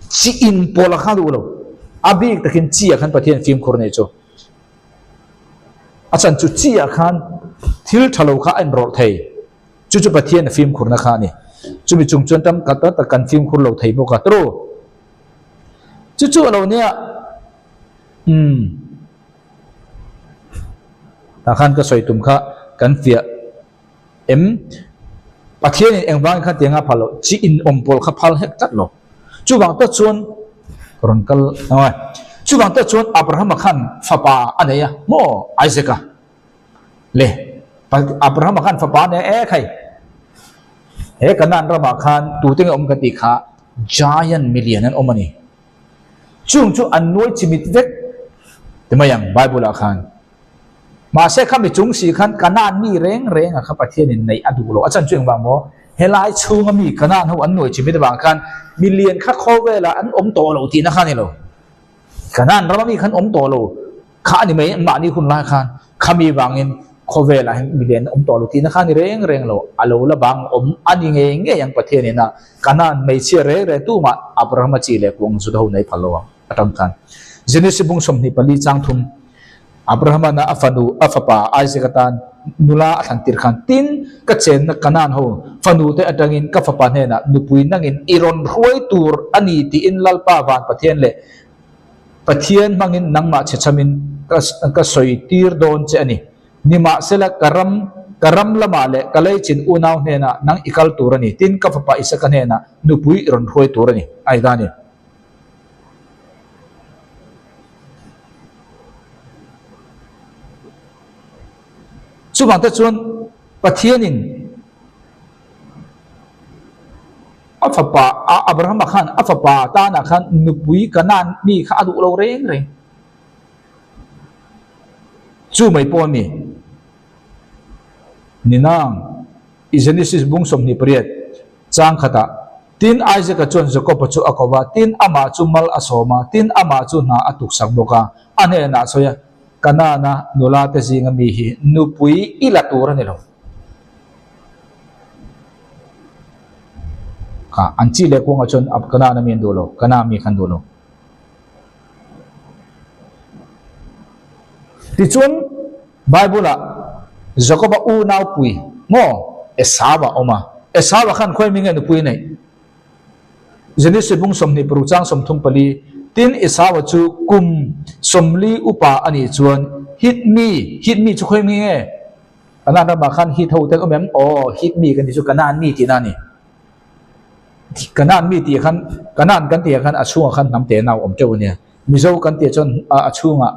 Chi inpawlh a kha a duh lo. A bik takin chi ah khan Pathian fimkhur nei chu. A chan chu chi ah khan thil tha lo kha a inrawlh thei. Chu chu Pathian a fimkhurna kha a ni. Chumi chung chuan tam khat tak kan fimkhur lo thei bawk a. Tru. Chu chu a lo nia. Umm. Tah khan ka sawi tum kha kan fiah em? Pathianin engvangin khan tiang a phal loh? Chi inawm pawl kha phal hek tlat lo. Chuvang tak chuan ka rawn kal ang e. Chuvang tak chuan Abrahama khan fapa a nei a, maw Isaac-a le Abrahama khan fapa a nei a, e khai he Kanaan ramah khan tute nge awm ka tih kha giant milian an awm a ni. Chung chu an nuai chimit vek ti mai ang Bible-ah khan. Mahse khami chung si khan Kanaan mi reng reng a kha Pathianin neih a duh lo. A chan chu engvang maw? Helai chhunga mi Kanaan ho an nuai chimit avang khan milian kha khawvelah an awm tawh lo tihna kha a ni lo. Kanaan rama mi khan awm tawh lo kha a ni mai anmahni hun lai khan khami vangin khawvelah hian milian an awm tawh lo tihna kha a ni reng reng lo. A lo la bang awm a ni ngei ngei ang Pathianin a Kanaan hmeichhia reng reng tumah Abrahama chi leh kuang Juda ho nei phal lo ang atang khan. Genesis bung 24 chang thum. Abrahama'n a fanu, a fapa Isaac atan nula a thlan tir khan, Tin, ka chenna Kanaan ho fanute atangin ka fapa hnenah nupui nangin i rawn hruai tur a ni tiin Lalpa van Pathian leh Pathian hmangin nangmah chhechamin ka ka sawi tir dawn che a ni. Nimahsela ka ram, ka ram lamah leh ka leichin unau hnenah nang i kal tur a ni. Tin, ka fapa Isaka hnenah nupui i rawn hruai tur a ni, a ti ta a ni. Chuvang te chuan Pathianin a fapa Abrahama khan a fapa tanah khan nupui Kanaan mi kha a duh lo reng reng. Chu mai pawh a ni. Ninang i Genesis bung 28 chang khatah Tin, Isaac-a chuan Jakob-a chu a ko va, tin, amah chu mal a sawm a, tin, amah chu hna a tuksak bawk a. A hnenah sawi a, Kanaana nulate zinga mi hi nupui i la tur a ni lo. Kha an chi leh kuangah chuan Kanaan ami an duh lo, Kanaan mi kha an duh lo. Tichuan Bible-ah Jakoba unaupui maw Esau a awm a, Esau a khan khawi mi nge nupui a neih? Genesis bung 26 chang 34, Tin, Esau chu kum 40 upa a nih chuan Hit mi, Hit mi chu khawi mi nge? Kanaan ramah khan Hit ho te an awm em? Aw, Hit mi kan tih chu Kanaan mi tihna a ni. Kanaan mi tih khan, Kanaan kan tih ah khan a chhungah khan hnam te nau awm teuh a nia. Mizo kan tih chuan a chhungah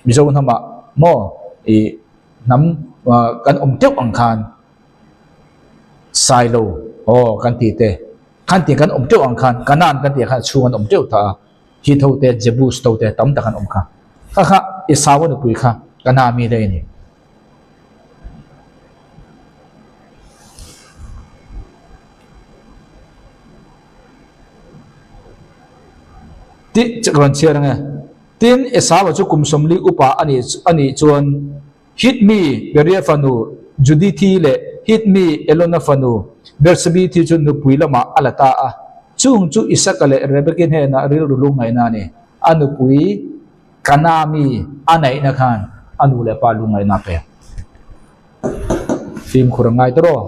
Mizo hnamah maw ih hnam kan awm teuh ang khan Sailo aw kan tih te khan tih kan awm teuh ang khan Kanaan kan tih khan a chhung an awm teuh ta a, Hit ho te Jebus ho te tam tak an awm kha. Kha kha Esau a nupui kha Kanaan mi daih a ni. Tih che ka rawn chhiar ang e. Tin, Esau-a chu kum 40 upa a nih a nih chuan Hit mi Beria fanu Judithi leh Hit mi Elona fanu Bersebithi chu nupui lamah a la ta a. Chung chu Isaka leh Rebeki hnenah rilru lungngaihna a ni. A nupui Kana mi a neihna khan a nu leh pa lungngaihna a pek. Fimkhur a ngai ta rawh.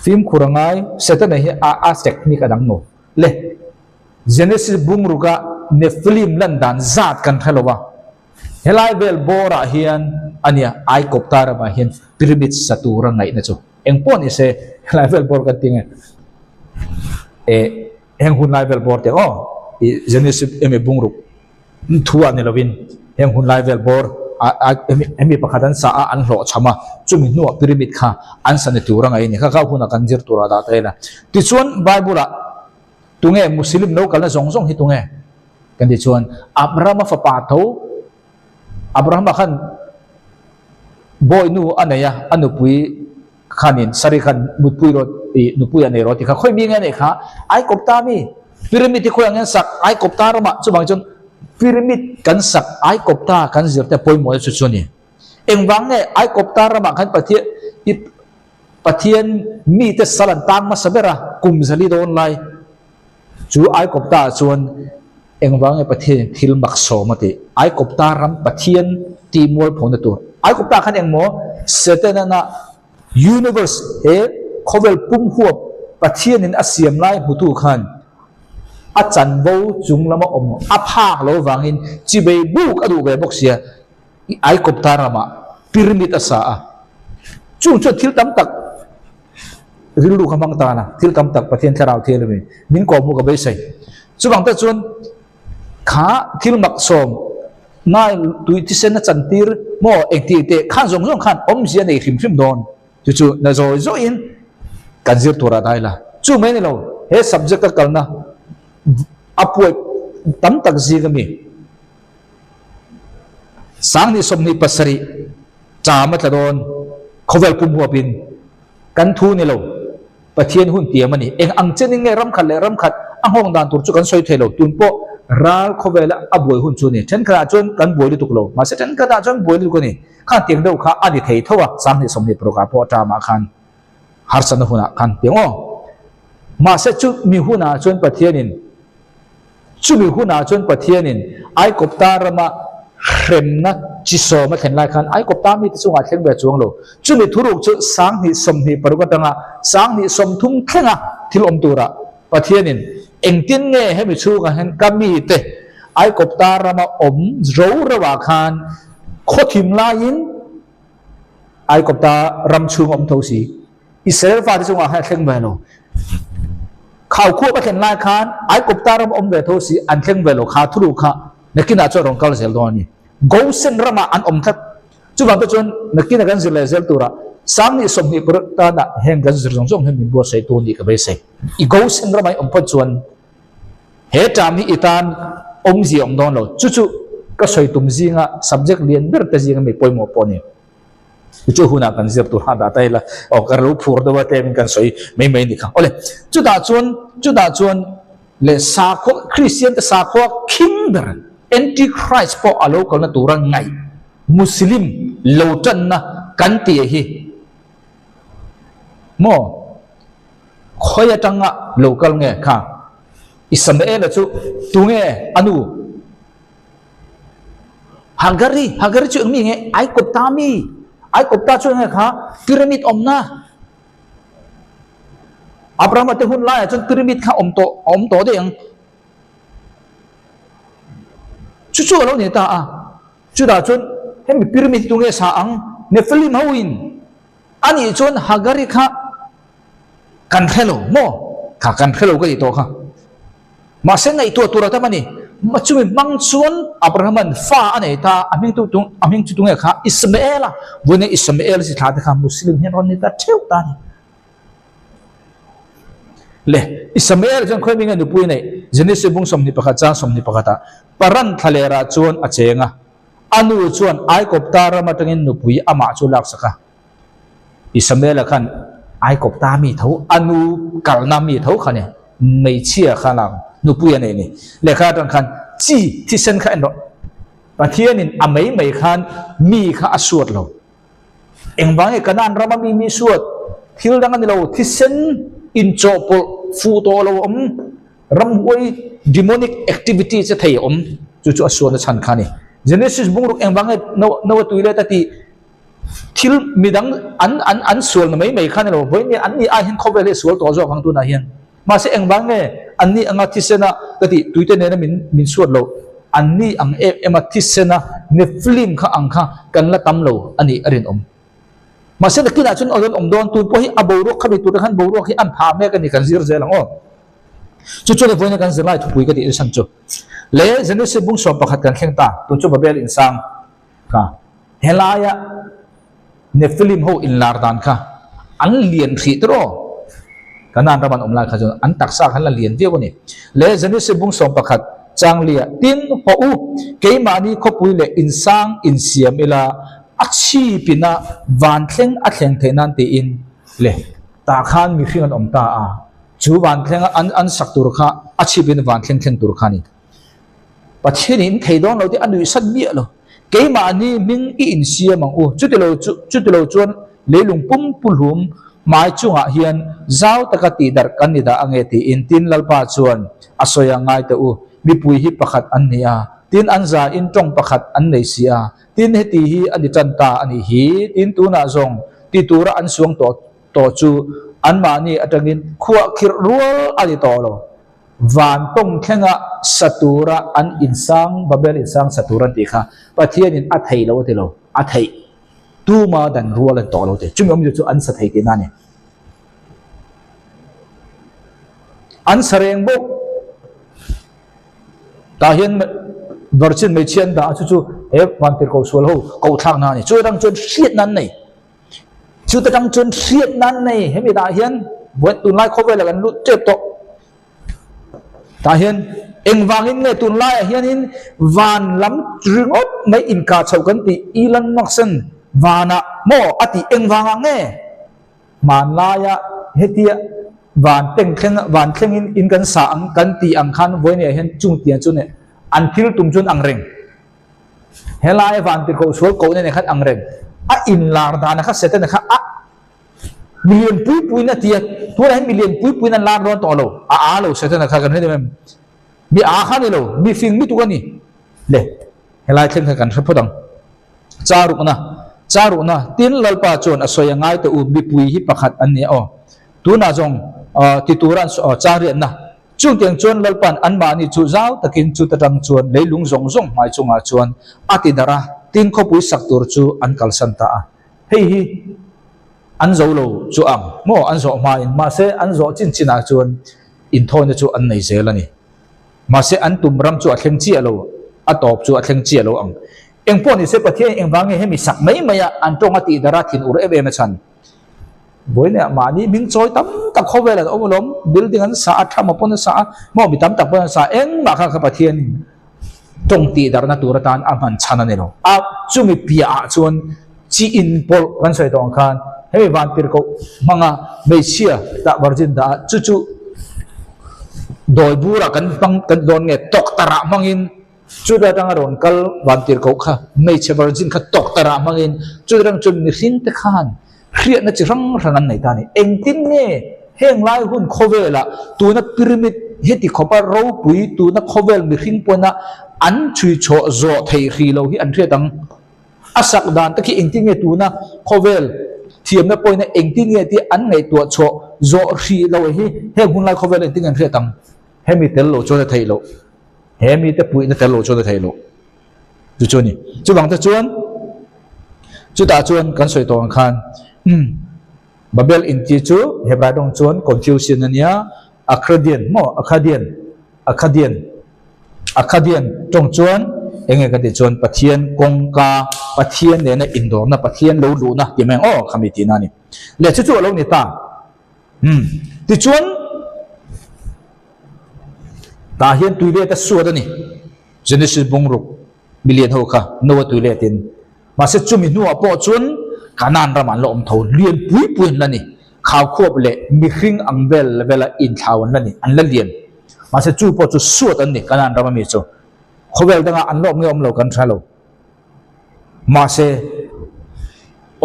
Fimkhur a ngai, Setana hi a a technique a dang maw? Le, Genesis bungruka Nephilim lan dan zat kan hre lo a. Helai vel bawrah hian a nia Aikawpta ramah hian pyramid sa tura ngaihna chu eng pawh ni se helai vel bawr kan ti nge eh Heng hun lai vel bawr te aw i Genesis emi bungruk thu ah ni lovin heng hun lai vel bawr a emi pakhat an sa a an hlawh cham a chumi hnuah pyramid kha an sa ni tur a ngaih a ni kha kha hunah kan zir tur ah dah ta ila tichuan Bible ah tunge Muslim lo kalna zawng zawng hi tunge kan ti chuan Abrahama fapa tho Abrahama khan bawinu a nei a a nupui Khanin Sari khan mutpui rawh tih nupui a nei rawh tih kha khawi mi nge a neih kha Aikawpta mi pyramid hi khawi ang hian sak Aikawpta ramah chuvang chuan pyramid kan sak Aikawpta kan zir te pawimawh na chu chu a ni. Engvang nge Aikawpta ramah khan Pathian i Pathian mite sal an tang hmasa ber a kum zali dawn lai Chu Aikawpta ah chuan engvang nge Pathianin thil mak sawm a tih? Aikawpta ram Pathian tih mualphona tur. Aikawpta khan engmaw Setana universe he khawvel pum huap Pathianin a siam lai hmutu khan a chanvo chung lama awm a phak lo vangin chibei buk a duh ve bawk sia. Aikawpta ramah pyramid a sa a. Chung chuan thil tam tak. Rilru kha hmang tan a, thil tam tak Pathian thlarau thial a ni. Min kawm hmu ka beisei. Chuvang te chuan kha thil mak sawm ngai tui thisen a chantir maw engti teh khan zawng zawng khan awmzia nei hrim hrim dawn. Chu chu na zawi zawiin kan zir tur ah dai la. Chu mai ni lo, he subject a kalna a puai tam tak zing a mi. 2027 Ṭam a tla dawn, khawvel pum huapin kan thu ni lo, Pathian hun tiam a ni. Eng ang chenin nge ram khat leh ram khat a nghawng dan tur chu kan sawi thei lo, tun pawh ral khawvela a buai hun chu a ni. Thenkhatah chuan kan buai lutuk lo, mahse thenkhatah chuan buai lutuk a ni. Khan tiang deuh kha a ni thei tho a, 2026 ah pawh a ṭamah khan harsatna hunah khan tiang aw. Mahse chu mi hunah chuan Pathianin. Chumi hunah chuan Pathianin Aikawpta rama hremna chi sawm a thlen lai khan Aikawpta mite chungah a thleng ve chuang lo. Chumi thuruk chu 2026 atanga 2030 thlenga thil awm turah Pathianin engtin nge hemi chhungah hian ka mite Aikawpta rama awm ro roah khan khawthim laiin Aikawpta ram chhung a awm tho si. Israel fate chungah khan a thleng ve lo. Khaukhua ka thlen lai khan Aikupta ram awm ve tho si an thleng ve lo kha thuru kha nakinah chuan rawn kal zel dawn a ni. Gosen ramah an awm tlat. Chuvang te chuan nakina kan zir leh zel turah 2026 tana heng kan zir zawng zawng hian min buatsaih tu nih ka beisei. I Gosen ramah i awm phawt chuan he term hi i tan awmzia awm dawn lo. Chu chu ka sawi tum zinga subject lian ber te zinga mi pawimawh pawh a ni. Chu hunah kan zir tur a dah ta ila, aw ka lo phur deuh a tlem in kan sawi mai mai ni kha. Awle, chutah chuan, chutah chuan leh sakhua, Kristian te sakhua khing ber, Antichrist pawh a lo kalna tura ngaih, Muslim lo tanna kan tih hi maw? Khawi atanga lo kal nge kha? Isamaela chu tunge a nu? Hagari, Hagari chu engmi nge? Aikopta mi. Aikopta chu enge kha? Pyramid awmna. Abrahama te hun laiah chuan pyramid kha awm tawh, a awm tawh daih ang. Chu chu a lo ni ta a. Chutah chuan hemi pyramid hi tunge sa ang? Nephilim ho in anih chuan Hagari kha kan hre lo maw? Kha kan hre lo ka tih tawh kha. Mahse ngaihtuah tur a tam a ni. Chumi hmang chuan Abraham-a'n fa a nei ta, a hming tu a hming chu tunge kha? Ismael-a. Vawiin Ismael chi thla te kha Muslim hian rawn ni ta theuh ta a ni. Le, Ismael chuan khawi minge nupui neih? Genesis bung 21 chang 21 ah Paran thlalerah chuan a cheng a, a nu chuan Aikawpta ram atangin nupui amah chu laksak a. Ismaela khan Aikawpta mi tho, a nu kalna mi tho kha ni, hmeichhia kha lak nupui a nei ni. Lehkha atang khan chi thisen kha en rawh. Pathianin a mai mai khan mi kha a suat lo. Engvang nge Kanaan rama mi mi suat? Thil dang a ni lo, thisen inchawhpawlh fuh tawh lo awm, ramhuai demonic activity che thei awm, chu chu a suatna chhan kha a ni. Genesis bungruk engvang nge Noah tui let a tih? Thil midang an an an sualna mai mai kha a ni lo, vawiin nge an ni ai hian khawvel hi a sual tawh zawk ang tunah hian. Mahse engvang nge anni anga thisena ka tih tuite nena min min suat loh? Anni ang em em a thisena Nephilim kha ang kha kan la tam lo a nih a rinawm. Mahse nakinah chuan a rawn awm dawn tun pawh hi a boruak khami tur te khan boruak hi an phah mek a ni kan zir zel ang aw. Chu chuan vawiin kan zirlai thupui ka tih chhan chu le Genesis bung 11 kan thleng ta tun chu Babel insang kha helaia Nephilim ho inlar dan kha an lian hrih tawh aw. Kanaan ram an awm lai kha chuan an taksa kha an la lian viau a ni. Le Genesis bung 11 changlia tin haw u, keimahni khawpui leh insang insiam ila a chhipina van thleng a thleng theih nan tiin le tah khan mihring an awm ta a, chu van thlenga an an sak tur kha a chhipin van thleng thleng tur kha a ni. Pathian in thei dawn lo tih a nuih sat miah lo. Keimahni hming i insiam ang u. Chutilo chu chutilo chuan leilung pum puhlum hmai chungah hian zau taka tihdarh kan ni dah ange tiin tin Lalpa chuan a sawi a ngai teh u. Mipui hi pakhat an ni a, tin an za in tawng pakhat an nei si a, tin heti hi a ni tan ta a nih hi, tin tunah zawng ti tura an suang tawh tawh chu anmahni atangin khuahkhirh rual a ni tawh lo. Van tawng thlenga sa tura an insang, Babel insang sa tur an tih kha Pathianin a thei lo a ti lo, a theih. Tuma dan rual an tawh lo ti. Chumi awmzia chu an sa thei tihna a ni. An sa reng bawk. Tah hian virgin hmeichhia an dah a, chu chu he vantirhkoh sual ho kohthlakna a ni. Chu atang chuan hriatna an nei. Chuta tang chuan hriatna an nei. Hemi tah hian vawiin tunlai khawvelah kan lut tep tawh. Tah hian engvangin nge tunlaiah hianin van lam ringawt mai inkah chhoh kan tih Elon Musk-a'n vanah maw a tih engvangah nge hmanlaia hetia van teng thleng van thlengin in kan sa ang kan tih ang khan vawiin ah hian chung tiang chu an thil tum chuan ang reng. Helai vantirhkoh sual kohna nen khan ang reng. A inlar dana kha Setana kha a milian pui puiin a ti a, tunah hian milian pui puiin an lar dawn tawh lo. A aa lo Setana kha kan hre deuh em? Mi aa kha a ni lo, mi fing lutuk a ni. Le, helai thleng kha kan hre phawt ang. Cha rukna, cha rukna, tin Lalpa chuan a sawi a ngai teh u, mipui hi pakhat an ni a aw. Tunah zawng ti tura an sawi, cha riatna, Chutiang chuan Lalpa'n anmahni chu zau takin chuta tang chuan leilung zawng zawng hmai chungah chuan a ti darh a, tin khawpui sak tur chu an kalsan ta a. Hei hi an zo lo chu ang maw an zawh hmain, mahse an zawh chin chinah chuan inthawina chu an nei zel a ni. Mahse an tum ram chu a thleng chiah lo, a tawp chu a thleng chiah lo ang. Engpawh nise Pathian engvang nge hemi sak mai maia an tawng a tih darh a thin ur em em a chhan? Vawiinah mahni hming chawi tam tak khawvel an awm alawm, building an sa a, thama pawn an sa a, maw mi tam tak pawn an sa a, engmah kha kha Pathianin tawng tih darhna tur atan a hman chhan a ni lo. A chumi piahah chuan chi inpawlh kan sawi tawh ang khan hemi vantirhkoh hmanga hmeichhia tah virgin dah a, chu chu dawi burah kan hmang kan dawn nge tawktarah hmangin Chuta atanga rawn kal vantirhkoh kha hmeichhe virgin kha tawktarah hmangin chuta atang chuan mihring te khan hriatna chi hrang hrang an nei ta a ni. Engtin nge? Heng lai hun khawvelah tuna pyramid heti khawpa ropui tuna khawvel mihring pawna an chhui chhuah zawh theih hrih lo hi an hriat ang. A sak dan te khi engtin nge tuna khawvel thiamna pawina engtin nge tih an ngaihtuah chhuah zawh hrih lo hi heng hun lai khawvel engtin nge an hriat ang. Hemi tel lo chuan a theih loh. He mite puihna tel lo chuan a theih loh. Chu chu a ni. Chuvang te chuan chutah chuan kan sawi tawh ang khan umm Babel inti chu Hebrai tawng chuan Confucian a nia, Akkadian maw Akkadian Akkadian Akkadian tawng chuan eng nge kan tih chuan Pathian kawngka Pathian nena indawrna Pathian lo luhna tih mai ang aw khami tihna a ni. Leh chu chu a lo ni ta. Umm tichuan tah hian tui let a suat a ni. Genesis bungruk million ho kha Noah tui letin mahse chumi hnuah pawh chuan Canaan ramah an la awm tho lian pui pui an la ni khaukhuap leh mihring ang vel vela inthlau an la ni an la lian mahse chu pawh chu suat an ni Canaan rama mi chu khawvel dangah an la awm nge awm lo kan hre lo mahse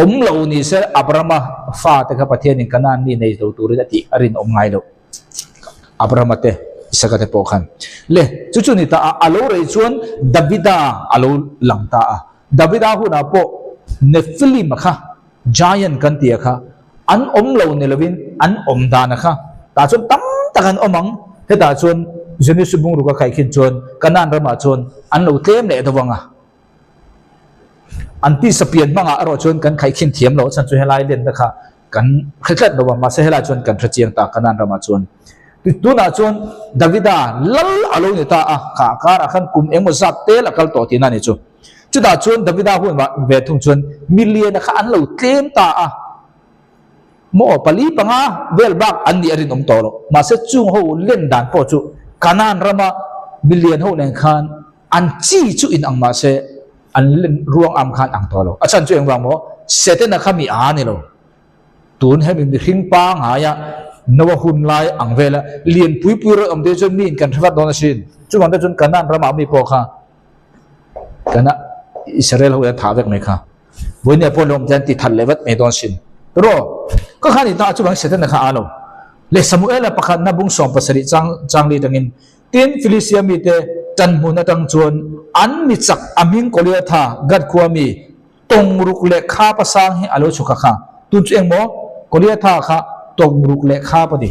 awm lo ni se Abrahama fate kha Pathianin Canaan mi nei lo turin a tih a rinawm ngai loh. Abrahama te, Isaka te pawh khan. Le, chu chu ni ta a, a lo rei chuan Davida a lo lang ta a. Davida hunah pawh Nephilim-a kha, giant kan tih a kha, an awm lo ni lovin an awm dan a kha. Tah chuan tam tak an awm ang. Hetah chuan Genesis bungruk a khaih khin chuan Kanaan ramah chuan an lo tlem leh deuh ang a. An tisa pian hmangah erawh chuan kan khaihkhin thiam loh chhan chu helai lenna kha kan hre tlat lo a, mahse helai chuan kan hre chiang ta Kanaan ramah chuan. Tunah chuan Davida lal a lo ni ta a, kha karah khan kum engmaw zat tel a kal tawh tihna a ni chu. Chutah chuan Davida hun ve thung chuan miliana kha an lo tlem ta a. Maw pali panga vel bak an nih a rinawm tawh loh. Mahse chung ho len dan pawh chu Kanaan rama milian ho nen khan an chi chu in ang mahse an len ruang am khan ang tawh lo. A chhan chu engvang maw? Setana kha mi a ni lo. Tun hemi mihring pangaia Noah hun lai ang vela lian pui pui rawn awm te chuan mi in kan hre vat dawn asin. Chuvang te chuan Kanaan rama mi pawh kha Kana Israel ho hian thah vek mai kha. Vawinia pawh lawm te an ti that leh vat mai dawn sin. Ro, ka khan i ta chuvang Setana kha a lo. Le Samuela pakhatna bung 70 chang changli atangin tin Filistia mite tan hmun atang chuan an mi chak a hming Goliatha Gath khua mi tawngruk leh khapa sang hi a lo chhuk a kha. Tun chu engmaw Goliatha kha tawngruk leh khap a ni.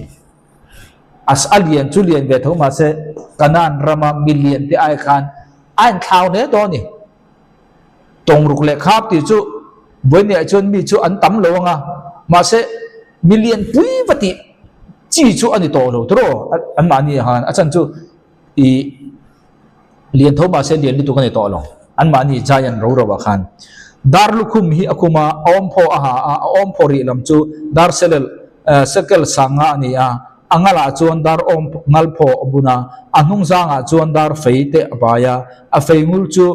As a lian chu lian ve tho mahse Kanaan rama mi lian te ai khan a inthlau hle dawn a ni. Tawngruk leh khap tih chu vawinia chuan mi chu an tam lo ang a, mahse mi lian pui va tih chi chu a ni tawh lo tawh anmahni ah khan a chan chu ih lian tho mahse lian lutuk a ni tawh lo anmahni giant ro ro ah khan dar lukhum hi a khum a, a awmphaw a ha a, a awmphaw rih lam chu dar selel sekel sanga a ni a. A ngalah chuan dar awm ngal phaw a bun a, a hnung zangah chuan dar fei te a pai a, a fei ngul chu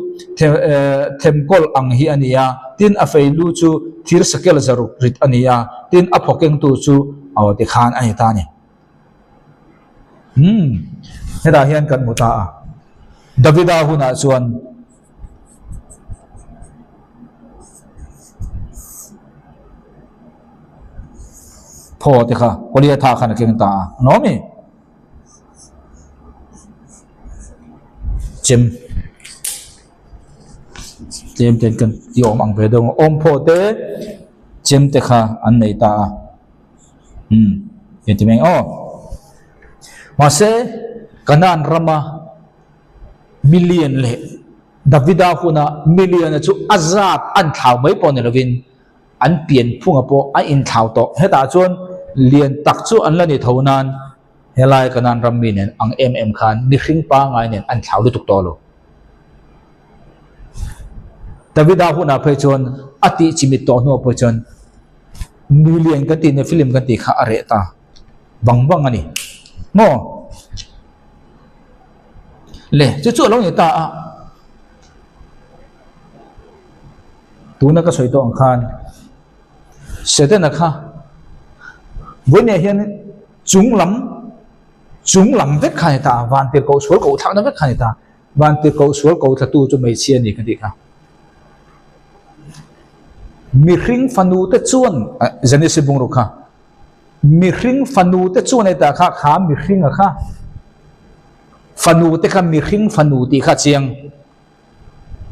themkawl ang hi a ni a, tin a fei lu chu thir sakel zaruk rit a ni a, tin a phaw kengtu chu aw ti khan a ni ta a ni. Umm, hetah hian kan hmu ta a. Davida hunah chuan. Thaw te kha Goliatha khan a keng ta a, an awm i? Chem tlem ten kan ti awm ang ve deuh ang, awmphaw te chem te kha an nei ta a, umm engti mai aw. Mahse Kanaan rama million leh Davida huna million-a chu a zat an thlau mai pawh ni lovin an pianphunga pawh a inthlau tawh. Hetah chuan lian tak chu an la ni tho nan helai Kanaan ram mi nen ang em em khan mihring pangai nen an thlau lutuk tawh lo. Davida hunah phei chuan a tih chimit tawh hnuah pawh chuan mi lian kan tih Nephilim kan tih kha a reh ta vang vang a ni. Maw? Le, chu chu a lo ni ta a. Tuna ka sawi tawh ang khan Setana kha vawinia hian chung lam chung lam vek kha a ni ta a, van tirhkoh sual koh thlakna vek kha a ni ta. Van tirhkoh sual koh thlatu chu hmeichhia a ni ka tih kha. Mihring fanu te chuan Genesis bungruk kha. Mihring fanu te chuan hetah kha kha mihringa kha fanu te kha mihring fanu tih kha a chiang.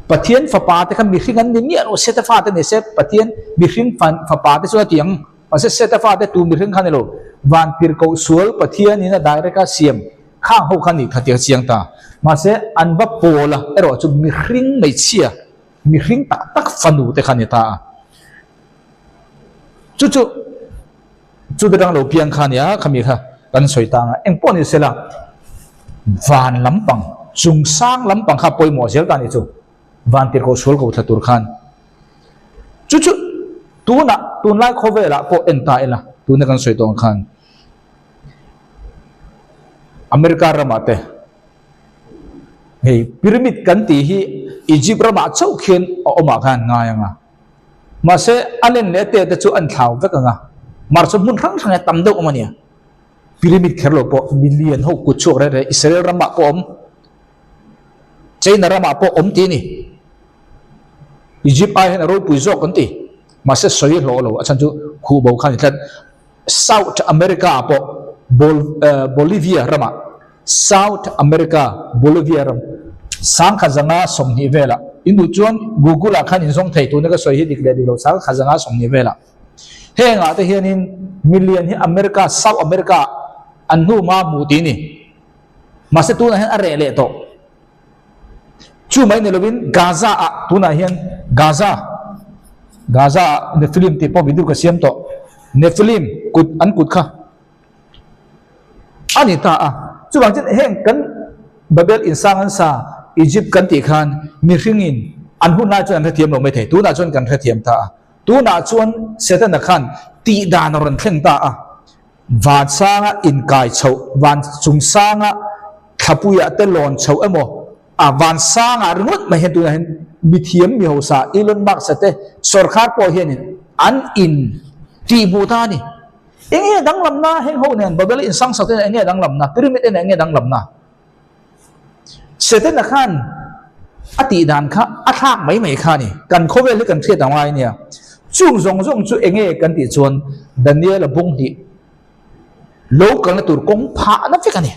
Pathian fapa te kha mihring an ni miah lo, Seta fate ni se Pathian mihring fapa te chuan a ti ang. Mahse Seta fate tu mihring kha ni lo, van tirhkoh sual Pathianin a direct a siam khang ho kha ni kha tih a chiang ta. Mahse an va pawl a erawh chu mihring hmeichhia, mihring tak tak fanu te kha ni ta a. Chu chu chu te dang lo piang kha nia khami kha kan sawi tang a, engpawh ni sela van lampang chung sang lampang kha pawimawh zel ta ni chu van tirhkoh sual ko thla tur khan chu chu tunah tunlai khawvelah pawh en ta ila tuna kan sawi tawh ang khan America ramah te hei pyramid kan tih hi Egypt ramah chauh khian a awmah khan ngai ang a. Mahse, a len leh a te te chu an thlau vek ang a, mar chu hmun hrang hrang hian tam deuh awm a nia. Pyramid kher lo pawh million ho kut chhuak reng reng Israel ramah pawh awm, China ramah pawh awm tih a ni. Egypt ai hian a ropui zawk an ti. Mahse, sawi hlawh lo a chhan chu khuh bo kha a ni tlat. South America ah pawh Bolivia ramah South America Bolivia ram sangkhat zanga 20 velah in duh chuan Google ah khan in zawng thei tuna ka sawi hi dik leh dik lo sangkhat zanga 20 velah hengah te hianin milian hi America South America an hnu hma hmuh tih a ni mahse tunah hian a reh leh tawh. Chu mai ni lovin Gaza ah tunah hian Gaza Gaza ah Nephilim tih pawh video ka siam tawh Nephilim kut an kut kha a ni ta a chuvang chuan heng kan Babel insang an sa Egypt kan tih khan mihringin an hun lai chuan an hrethiam lo mai thei tunah chuan kan hrethiam ta a tunah chuan Setana khan tih dan a rawn thleng ta a. Van sanga inkai chhoh, van chung sanga thlapuiah te lawn chhoh emaw, a van sangah ringawt mai hian tunah hian mithiam mi hausa Elon Musk-a te sawrkar pawh hianin an in tihhmuh ta a ni. Eng nge danglamna heng ho nen Babel insangsak te nen eng nge danglamna, pyramid te nen eng nge danglamna? Setana khan a tih dan kha a thlak mai mai kha a ni. Kan khawvel hi kan hriat ang ngai nia. Chung zawng zawng chu eng nge kan tih chuan Daniel-a bung hnih lo kalna tur kawng phahna vek a ni.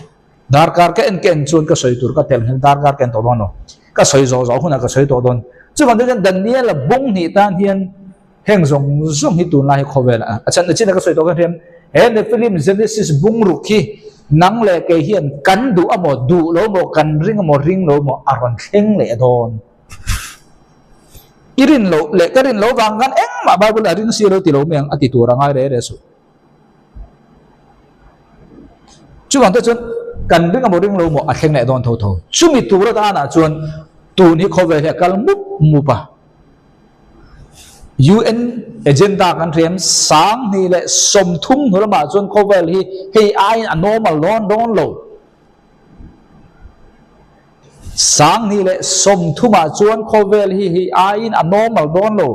Darkar ka en ka en chuan ka sawi tur ka tel hian darkar ka en tawh dawn lo. Ka sawi zawh zawh hunah ka sawi tawh dawn. Chuvang chuan Daniel-a bung hnih tan hian Heng zawng zawng hi tunlai hi khawvel a a chhan chin a ka sawi tawh khan hian he Nephilim Genesis bungruk hi nang leh kei hian kan duh a maw duh lo maw kan ring a maw ring lo maw a rawn thleng leh dawn. I rin loh leh ka rin loh vang khan engmah Bible a ring si lo ti lo mai ang a ti tur a ngai reh reh suh. Chuvang te chuan kan ring a maw ring lo maw a thleng leh dawn tho tho. Chumi tur atanah chuan tun hi khawvel hi a kal mup mup a. UN agenda kan hriam 2030 hnu lamah chuan khawvel hi hei aiin a normal dawn dawn lo. 2030 ah chuan khawvel hi hei aiin a normal dawn lo.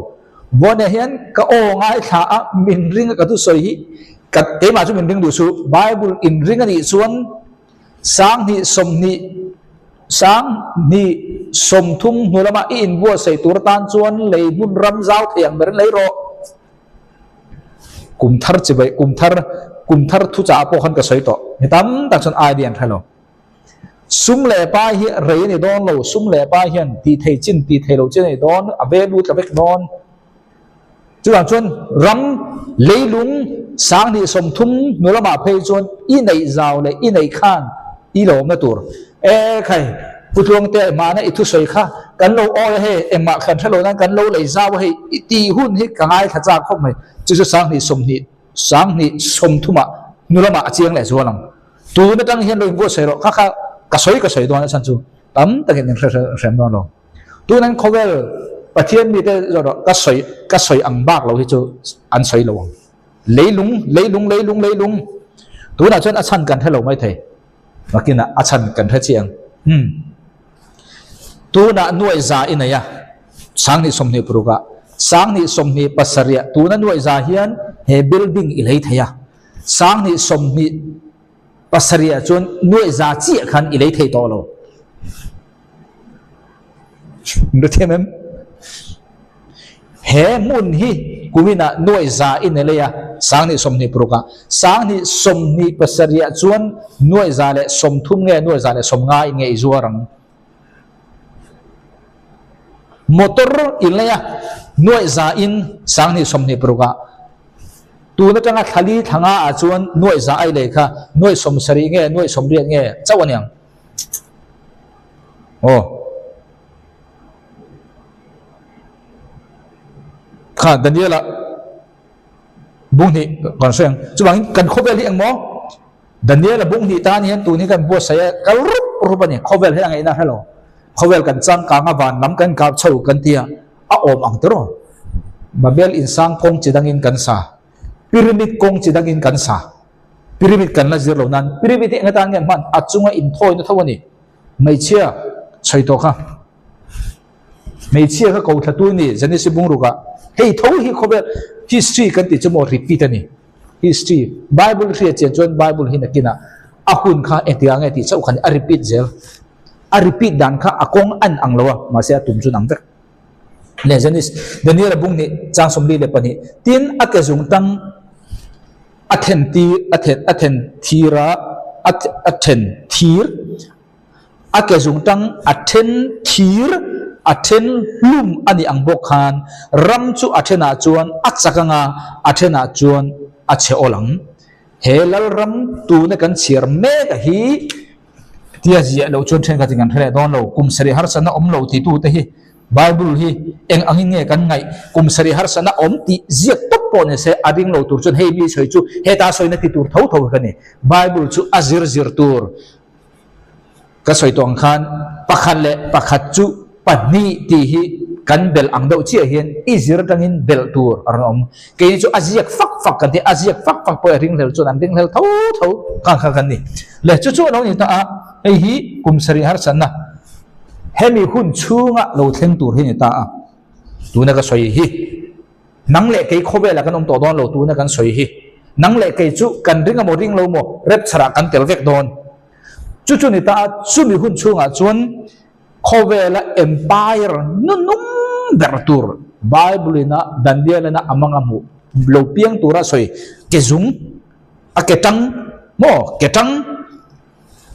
Vawiinah hian ka aw ngaithla a min ring a ka thusawi hi ka keimah chu min ring duh suh. Bible in ring a nih chuan 2030 2030 hnu lama i inbuatsaih tur atan chuan lei hmun ram zau thei ang berin lei rawh. Kum thar chi bai, kum thar, kum thar thuchah pawh khan ka sawi tawh. Mi tam tak chuan idea an hre lo. Sum leh pai hi rei a ni dawn lo, sum leh pai hian tih thei chin, tih thei lo chin a ni dawn, a value tla vek dawn. Chuvang chuan ram leilung 2030 hnu lamah phei chuan i neih zau leh i neih khan i lawmna tur. E khai, Pu Tluangte mahna i thusawi kha kan lo awi a hei, engmah kan hre lo nan kan lo lei zau a hei i tih hun hi ka ngaithla chak khawp mai. Chu chu 2020, 2030 ah hnu lamah a chiang leh zual ang. Tun atang hian lo inbuatsaih rawh kha kha ka sawi ka sawi dawn a chhan chu tam takin in hre hrem dawn lo. Tunan khawvel Pathian mite zawh rawh ka sawi ka sawi ang bak lo hi chu an sawi lo ang. Leilung leilung leilung leilung tunah chuan a chhan kan hre lo mai thei. Nakinah a chhan kan hre chiang. Hmm. Tunah nuaih za i nei a, 2026 ah 2027 ah tuna nuaih za hian he building i lei thei a, 2027 ah chuan nuaih za chiah khan i lei thei tawh lo. Hrethiam em? He hmun hi kuminah nuaih za in a lei a. Sanghnih 26 ah. Sanghnih 27 ah chuan 130 nge 150 in nge i zuar ang? Motor in lei a, 100 in 2026 ah. Tun atanga thla li thla nga ah chuan 100 ai lei kha 70 nge 80 nge chauh a niang. Aw. Kha Daniela bung hnih kan hre ang. Chuvangin kan khawvel hi engmaw? Daniela bung hnih tan hian tun hi kan buatsaih a kal rup rup a ni. Khawvel hi a ngaihna hre lo. Khawvel kan changkang a van lam kan kap chho kan ti a, a awm ang tiraw? Babel insang kawng chi dangin kan sa. Pyramid kawng chi dangin kan sa. Pyramid kan la zir lo nan pyramid hi eng atan nge an hman? A chunga inthawina tho a ni. Hmeichhia chhawi tawh kha. Hmeichhia kha ko thla tu ni Genesis bungruk ah hei tho hi khawvel history kan tih chu maw repeat a ni. History Bible hria chian chuan Bible hi nakin ah a hun kha engtikah nge tih chauh kha ni a repeat zel. A repeat dan kha a kawng an ang lo a mahse a tum chu an ang vek. Le Genesis Daniel a bung nih chang 42 tin a ke zung tang a then ti a then a then thir a a then thir A ke zungtang a then thir, a then hlum a nih ang bawk khan ram chu a thenah chuan a chak anga a thenah chuan a chhe awl ang. He Lalram tuna kan chhiar mek a hi tia ziah loh chuan thenkhatin kan hre leh dawn lo. Kum sarih harsatna awm lo titute hi Bible hi eng angin nge kan ngaih? Kum sarih harsatna awm tih ziak tawp pawh ni se a ring lo tur chuan hei mi sawi chu heta sawina ti tur tho tho hi ka ni. Bible chu a zir zir tur. Ka sawi tawh ang khan pakhat leh pakhat chu pahnih tih hi kan belh ang deuh chiah hian i zir atangin belh tur a rawn awm. Keini chu a ziak fak fak kan ti a, a ziak fak fak pawh a ringhlel chuan an ringhlel tho tho kha kha kan ni. Le chu chu a lo ni ta a, hei hi kum sarih harsatna hemi hun chhunga lo thleng tur hi ni ta a, tuna ka sawi hi. Nang leh kei khawvelah kan awm tawh dawn lo tuna kan sawi hi. Nang leh kei chu kan ring amaw ring lo maw rapture ah kan tel vek dawn. Chu chu ni ta a, chumi hun chhungah chuan khawvela empire nunung ber tur Bible ina Daniel ina a mang a hmuh lo piang tura sawi ke zung a ke tang maw ke tang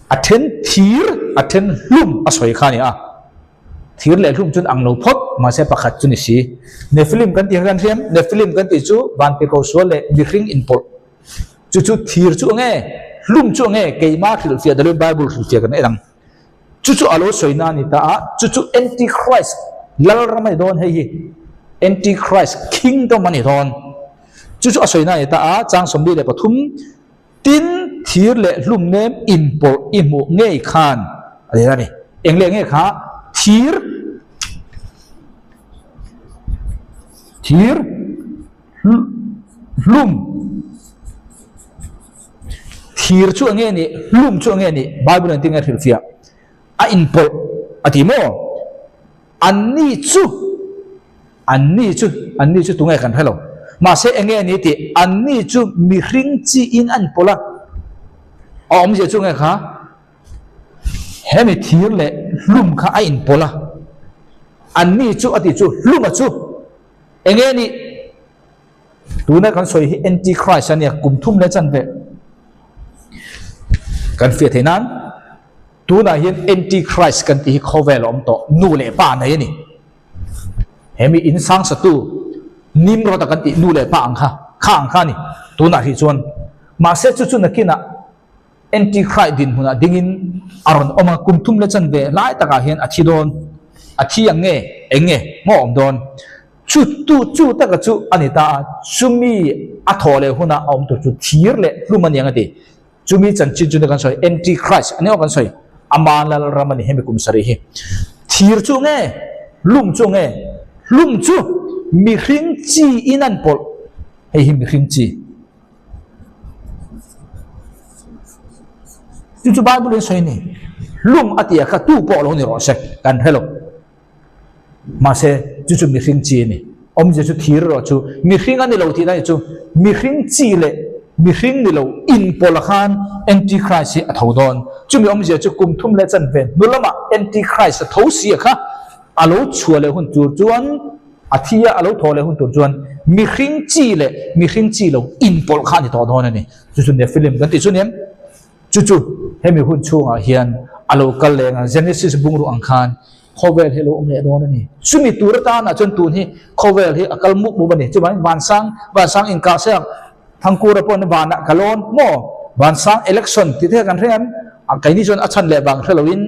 A then thir, a then hlum a sawi kha a ni a. Thir leh hlum chuan ang lo phawt, mahse pakhat chu ni si. Nephilim kan tih kha kan hriam, Nephilim kan tih chu vanpiko sual leh mihring inpawlh. Chu chu thir chu ang e, hlum chu ang e, keimah hrilhfiah deuhin Bible hrilhfiah kan en ang. Chu chu a lo sawina a ni ta a, chu chu Antichrist lalram a ni dawn hei hi. Antichrist kingdom a ni dawn. Chu chu a sawina a ni ta a, chang 43, Tin, thir leh hlum nem inpawlh i hmuh ngei khan a ni a ni. Eng leh nge kha? Thir, thir, hlum, thir chu eng nge nih? Hlum chu eng nge nih? Bible in tinge hrilhfiah? A inpawlh a ti maw? Anni chu, anni chu, anni chu tunge kan hre lo. Mahse enge a ni tih, anni chu mihring chiin an pawlh a. A awmzia chu nge kha? Hemi thir leh hlum kha a inpawlh a. Anni chu a tih chu hluma chu enge a nih? Tuna kan sawi hi Antichrist a nia, kum thum leh chanve kan fiah theih nan. Tunah hian Antichrist kan tih hi khawvel a awm tawh, nu leh pa nei a ni. He mi in sang satu Nimrod a kan tih nu leh pa ang kha, kha ang kha a ni tunah hi chuan. Mahse chu chu nakinah Antichrist dinhmunah dingin a rawn awm a, kum thum leh chanve lai takah hian a thi dawn. A thi ang nge, eng nge maw awm dawn? Chu tu chu taka chu a ni ta a, chumi a thawh leh hunah a awm tur chu thir leh hlum a ni ang a ti. Chumi chanchin chu kan sawi Antichrist a ni aw kan sawi ama lalram a ni hemi kum sarih hi. Thir chu nge hlum chu nge hlum chu mihring chi in an pawlh hei hi mihring chi. Chu chu Bible in sawi a ni hlum a tia kha tu pawh lo ni rawh se kan hre lo. Mahse, chu chu mihring chi a ni. Awmzia chu thir erawh chu mihring a ni lo tihna ni chu mihring chi leh mihring ni lo inpawlh khan Antichrist hi a tho dawn. Chumi awmzia chu kum thum leh chanve hnu lamah Antichrist a tho si a kha a lo chhuah leh hun tur chuan a thi a, a lo thaw leh hun tur chuan Mihring chi leh mihring chi lo inpawlh kha a ni tawh dawn a ni. Chu chu Nephilim kan tih chu nia. Chu chu hemi hun chhungah hian a lo kal leng a, Genesis bungruk ang khan khawvel hi a lo awm leh dawn a ni. Chumi tur atanah chuan tun hi khawvel hi a kal mup mup a ni. Chuvangin vansang, vansang inkah se ang Thangkura pawh ni vanah ka lawn maw? Vansang election tih te kha kan hre em? Keini chuan a chhan leh vang hre loin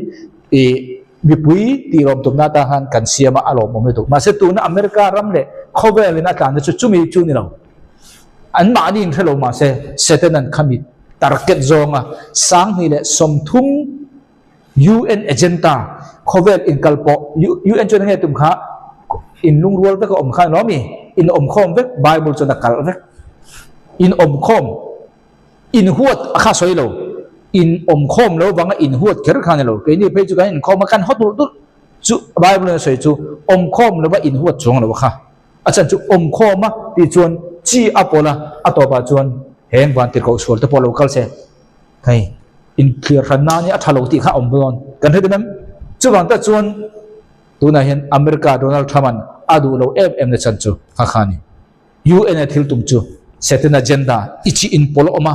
ih mipui tih lawm tumna atan khan kan siam a, a lawmawm lutuk. Mahse tuna America ram leh khawvelin a tlanna chu chumi chu ni lo. An mahni in hre lo mahse Satan-a'n khami target zawnga 2030 UN agenda khawvel inkal pawh UN chuan enge tum kha in lungrual vek a awm khan lo mi in awm khawm vek Bible chuan a kalh vek in awm khawm in huat a kha sawi lo in awm khawm lo vanga in huat kher kha ni lo keini phei chu kan inkhawm a kan haw tulh tulh chu Bible in a sawi chu awm khawm lova in huat chuang lo kha A chan chu awm khawm a tih chuan chi a pawl a, a tawpah chuan heng van tirhkoh sual te pawh lo kal se hei inthlir hran nan hi a tha lo tih kha a awm dawn kan hre em? Chuvang tak chuan tunah hian America Donald Trump-a'n a duh lo em em na chan chu kha kha a ni. UN a thil tum chu Satan agenda i chi inpawl a awm a,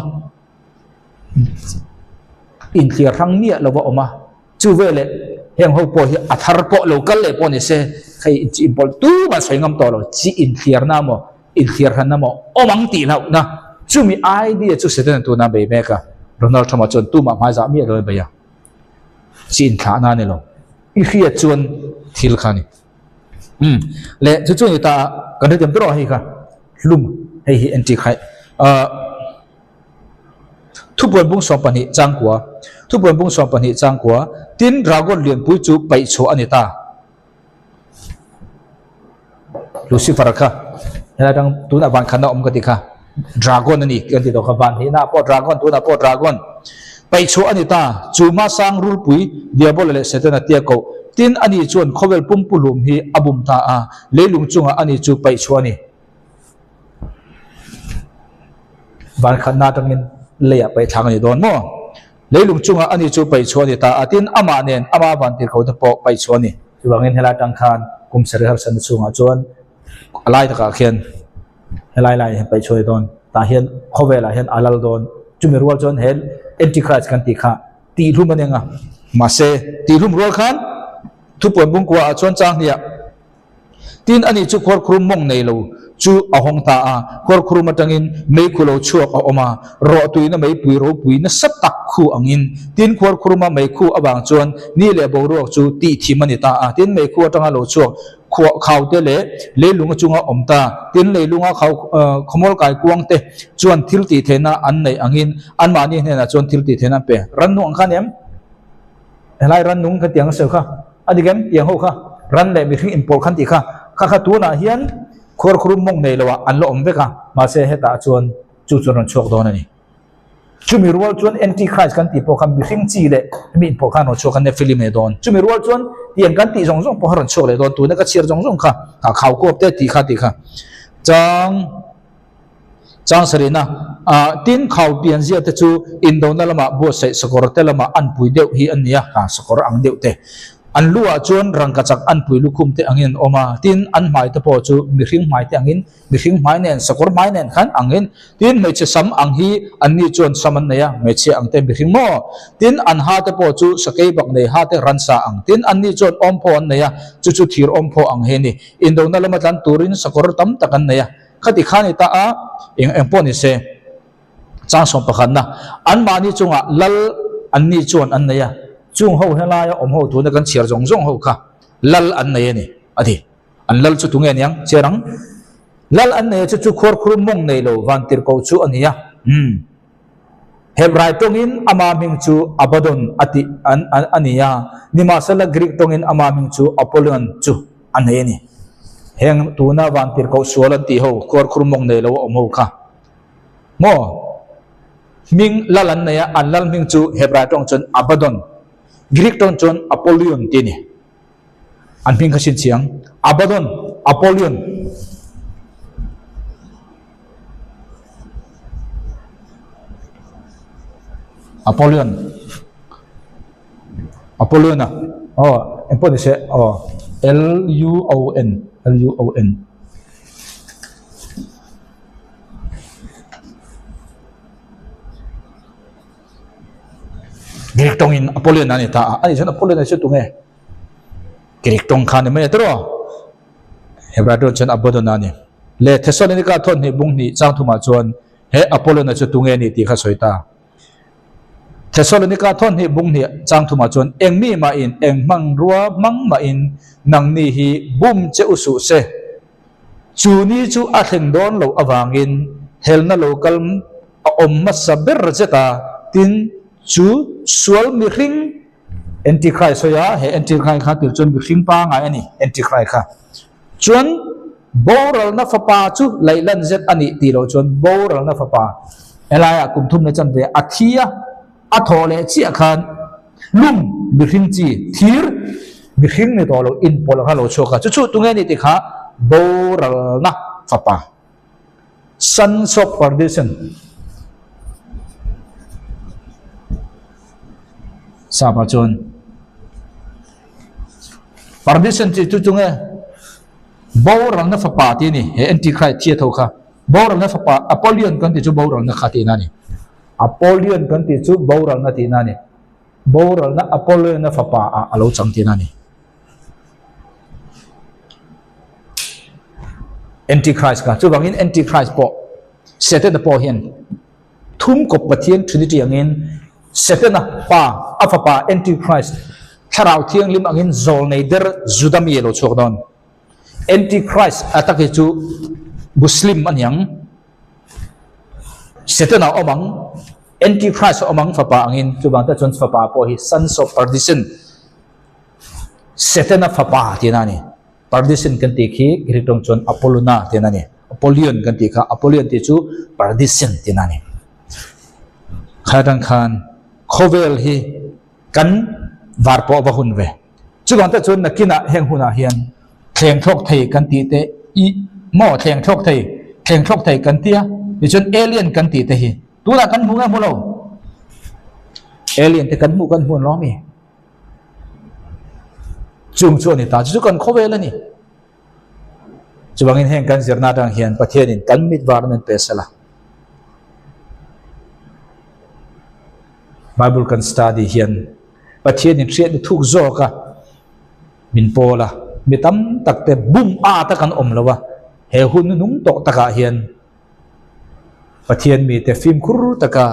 inthlir hrang miah lova awm a. Chu veleh heng ho pawh hi a thar pawh lo kal leh pawh ni se, hei chi inpawlh tumah sawi ngam tawh lo, chi inthliarna maw, inthliarhranna maw awm ang tih hlauhna chumi idea chu Satan-a tuna bei mek a, Ronald Trump-a chuan tumah hmaizah miah lo a bei a, chi inthlahna a ni lo, i hriat chuan thil kha a ni. Umm leh chu chu ni ta a, kan hrethiam tawh hei kha hlum hei hi entry kha ah. Thupuan bung 12 changkua Thupuan bung 12 changkua Tin, dragon lianpui chu paih chhuah a ni ta. Lucifer kha helai atang tunah van khatna awm ka ti kha dragon a ni kan ti tawh kha van hnihna pawh dragon tunah pawh dragon paih chhuah a ni ta. Chu hmasang rulpui Diabola leh Setana tia koh. Tin, ani chuan khawvel pumpuhlum hi a bum ta a, leilung chungah ani chu paih chhuah a ni. Van khatna atangin leiah paih thlang a ni dawn maw? Leilung chungah ani chu paih chhuah a ni ta a, tin amah nen ama van tirhko te pawh paih chhuah a ni. Chuvangin helai atang khan kum sarih harsatna chhungah chuan a lai takah khian helai laiah hian paih chhuah a ni dawn. Tah hian khawvelah hian a lal dawn. Chumi rual chuan he Antichrist kan tih kha tihhlum a ni ang a. Mahse tihhlum rual khan thupuan bungkuaah chuan chang hniah. Tin, ani chu khuarkhurum mawng nei lo chu a hawng ta a, khuarkhurum atangin meikhu lo chhuak a awm a, rawhtuina meipui ropui nasa tak khu angin. Tin, khuarkhuruma meikhu avang chuan ni leh boruak chu tihthim a ni ta a. Tin, meikhu atanga lo chhuak khuah khaute leh leilunga chunga awm ta. Tin, leilunga khau khawmual kaikuang te chuan thil tihtheihna an neih angin anmahni hnenah chuan thil tihtheihna an pe. Rannung ang kha ni em? Helai rannung kha tiang a sawi kha a dik em? Tiang ho kha ran leh mihring inpawlh khan tih kha kha kha tunah hian khuarkhurum mawng nei loah an la awm vek a, mahse hetah chuan chu chu an rawn chhuak dawn a ni. Chumi rual chuan Antichrist kan tih pawh kha mihring chi leh hemi inpawlh kha an rawn chhuak a, Nephilim leh dawn. Chumi rual chuan tiang kan tih zawng zawng pawh kha rawn chhuak leh dawn, tuna ka chhiar zawng zawng kha kha khaukuap te tih kha tih kha chang. Chang sarihna, ah, tin khau pianzia te chu indona lamah buatsaih sakawr te lamah anpui deuh hi an ni a, ah, sakawr ang deuh te. An lu ah chuan rangkachak anpui lukhum te angin an awm a, tin an hmai te pawh chu mihring hmai te angin, mihring hmai nen, sakawr hmai nen khan angin, tin hmeichhe sam ang hi anni chuan sam an nei a, hmeichhia ang te mihring maw? Tin an ha te pawh chu sakei bak nei ha te ransa ang, tin anni chuan awmphaw an nei a, chu chu thir awmphaw ang hi a ni. Indona lama tlan turin sakawr tam tak an nei a. Khati kha ni ta a, eng eng pawh ni se, chang 11na, anmahni chungah lal anni chuan an nei a, chung ho helaia awm ho tuna kan chhiar zawng zawng ho kha lal an nei a ni, a ti. An lal chu tunge aniang? Chiar ang. Lal an nei a chu chu khuarkhur mawng nei lo vantirhkoh chu a ni a. Umm. Hebrai tawngin ama hming chu Abaddon a tih an a ni a, nimahsela Greek tawngin ama hming chu Apollyon chu a nei a ni. Heng tuna vantirhkoh sual an tih ho, khuarkhur mawng nei lo a awm ho kha maw? Hming lal an nei a, an lal hming chu Hebrai tawng chuan Abaddon, Greek tawng chuan Apollyon tih a ni. An hming kha sin chiang. Abaddon, Apollyon. Apollyon. Apollyon a. Oh, engpawh ni se. Oh, L U O N, L U O N. Greek tawngin Apollyon a ni ta a, ani chuan Apollyon a chu tunge? Greek tawng kha a ni mai a tiraw? Hebrai tawng chuan Abaddon a ni. Le Thessalonika thawn hnih bung hnih chang thumah chuan he Apollyon a chu tunge a ni tih kha sawi ta. Thessalonika thawn hnih bung hnih chang thumah chuan eng mi mahin eng hmanrua hmang mahin nangni hi bum che u suh se. Chu ni chu a thleng dawn loh avangin helna lo kal a awm hmasa ber zet a, tin, chu sual mihring Antichrist sawi a, he Antichrist kha tir chuan mihring pangngai a ni, Antichrist kha chuan boralna fapa chu laihlan zet a nih tih loh chuan boralna fapa helaiah kum thum leh chanve a thi a, A thawh leh chiah khan lum mihring chi thir mihring ni tawh lo inpawlh kha lo chhuak a, chu chu tunge ni tih kha boralna fapa, sons of perdition, sapa chuan perdition chi chu tunge boralna fapa tih a ni, he antichrist thi a tho kha boralna fapa Apollyon kan tih chu boralna kha tihna a ni. Apollyon kan tih chu boralna tihna a ni. Boralna Apollyon-a fapa ah a lo chang tihna a ni. Antichrist kha. Chuvangin Antichrist pawh Setana pawh hian thum kawp Pathian Trinity angin Setana pa a fapa Antichrist Thlarau Thianghlim angin zawlnei der Juda mi a lo chhuak dawn. Antichrist a tak hi chu Muslim a niang. Setana awm ang, Antichrist awm ang fapa angin, chuvang te chuan fapa pawh hi sons of perdition, Setana fapa tihna a ni. Perdition kan tih khi Greek tawng chuan Apollona tihna a ni. Apollyon kan tih kha Apollyon tih chu perdition tihna a ni. Kha atang khan khawvel hi kan var pawh va hun ve. Chuvang te chuan nakinah heng hunah hian thleng thlawk thei kan tih te i maw thleng thlawk thei thleng thlawk thei kan tia tichuan alien kan tih te hi tunah kan hmu nge hmu lo alien te kan hmuh kan hmu an lawm i chung chu a ni ta chu chu kan khawvel a ni chuvangin heng kan zirna atang hian Pathianin kan mit var min pe sela Bible kan study hian Pathianin hriatna thuk zawk a min pawl a, mi tam tak te bum at a kan awm lo a, he hun nung tawh takah hian Pathian mite fimkhur taka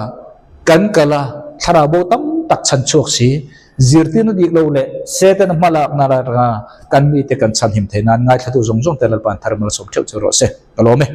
kan kal a, thlarau bo tam tak chhan chhuak si, zirtirna dik lo leh Setana hma lakna atanga kan mite kan chhanhim theih nan ngaithlatu zawng zawng te Lalpa'n thar malsawm theuh chu rawh se. Ka lawm e.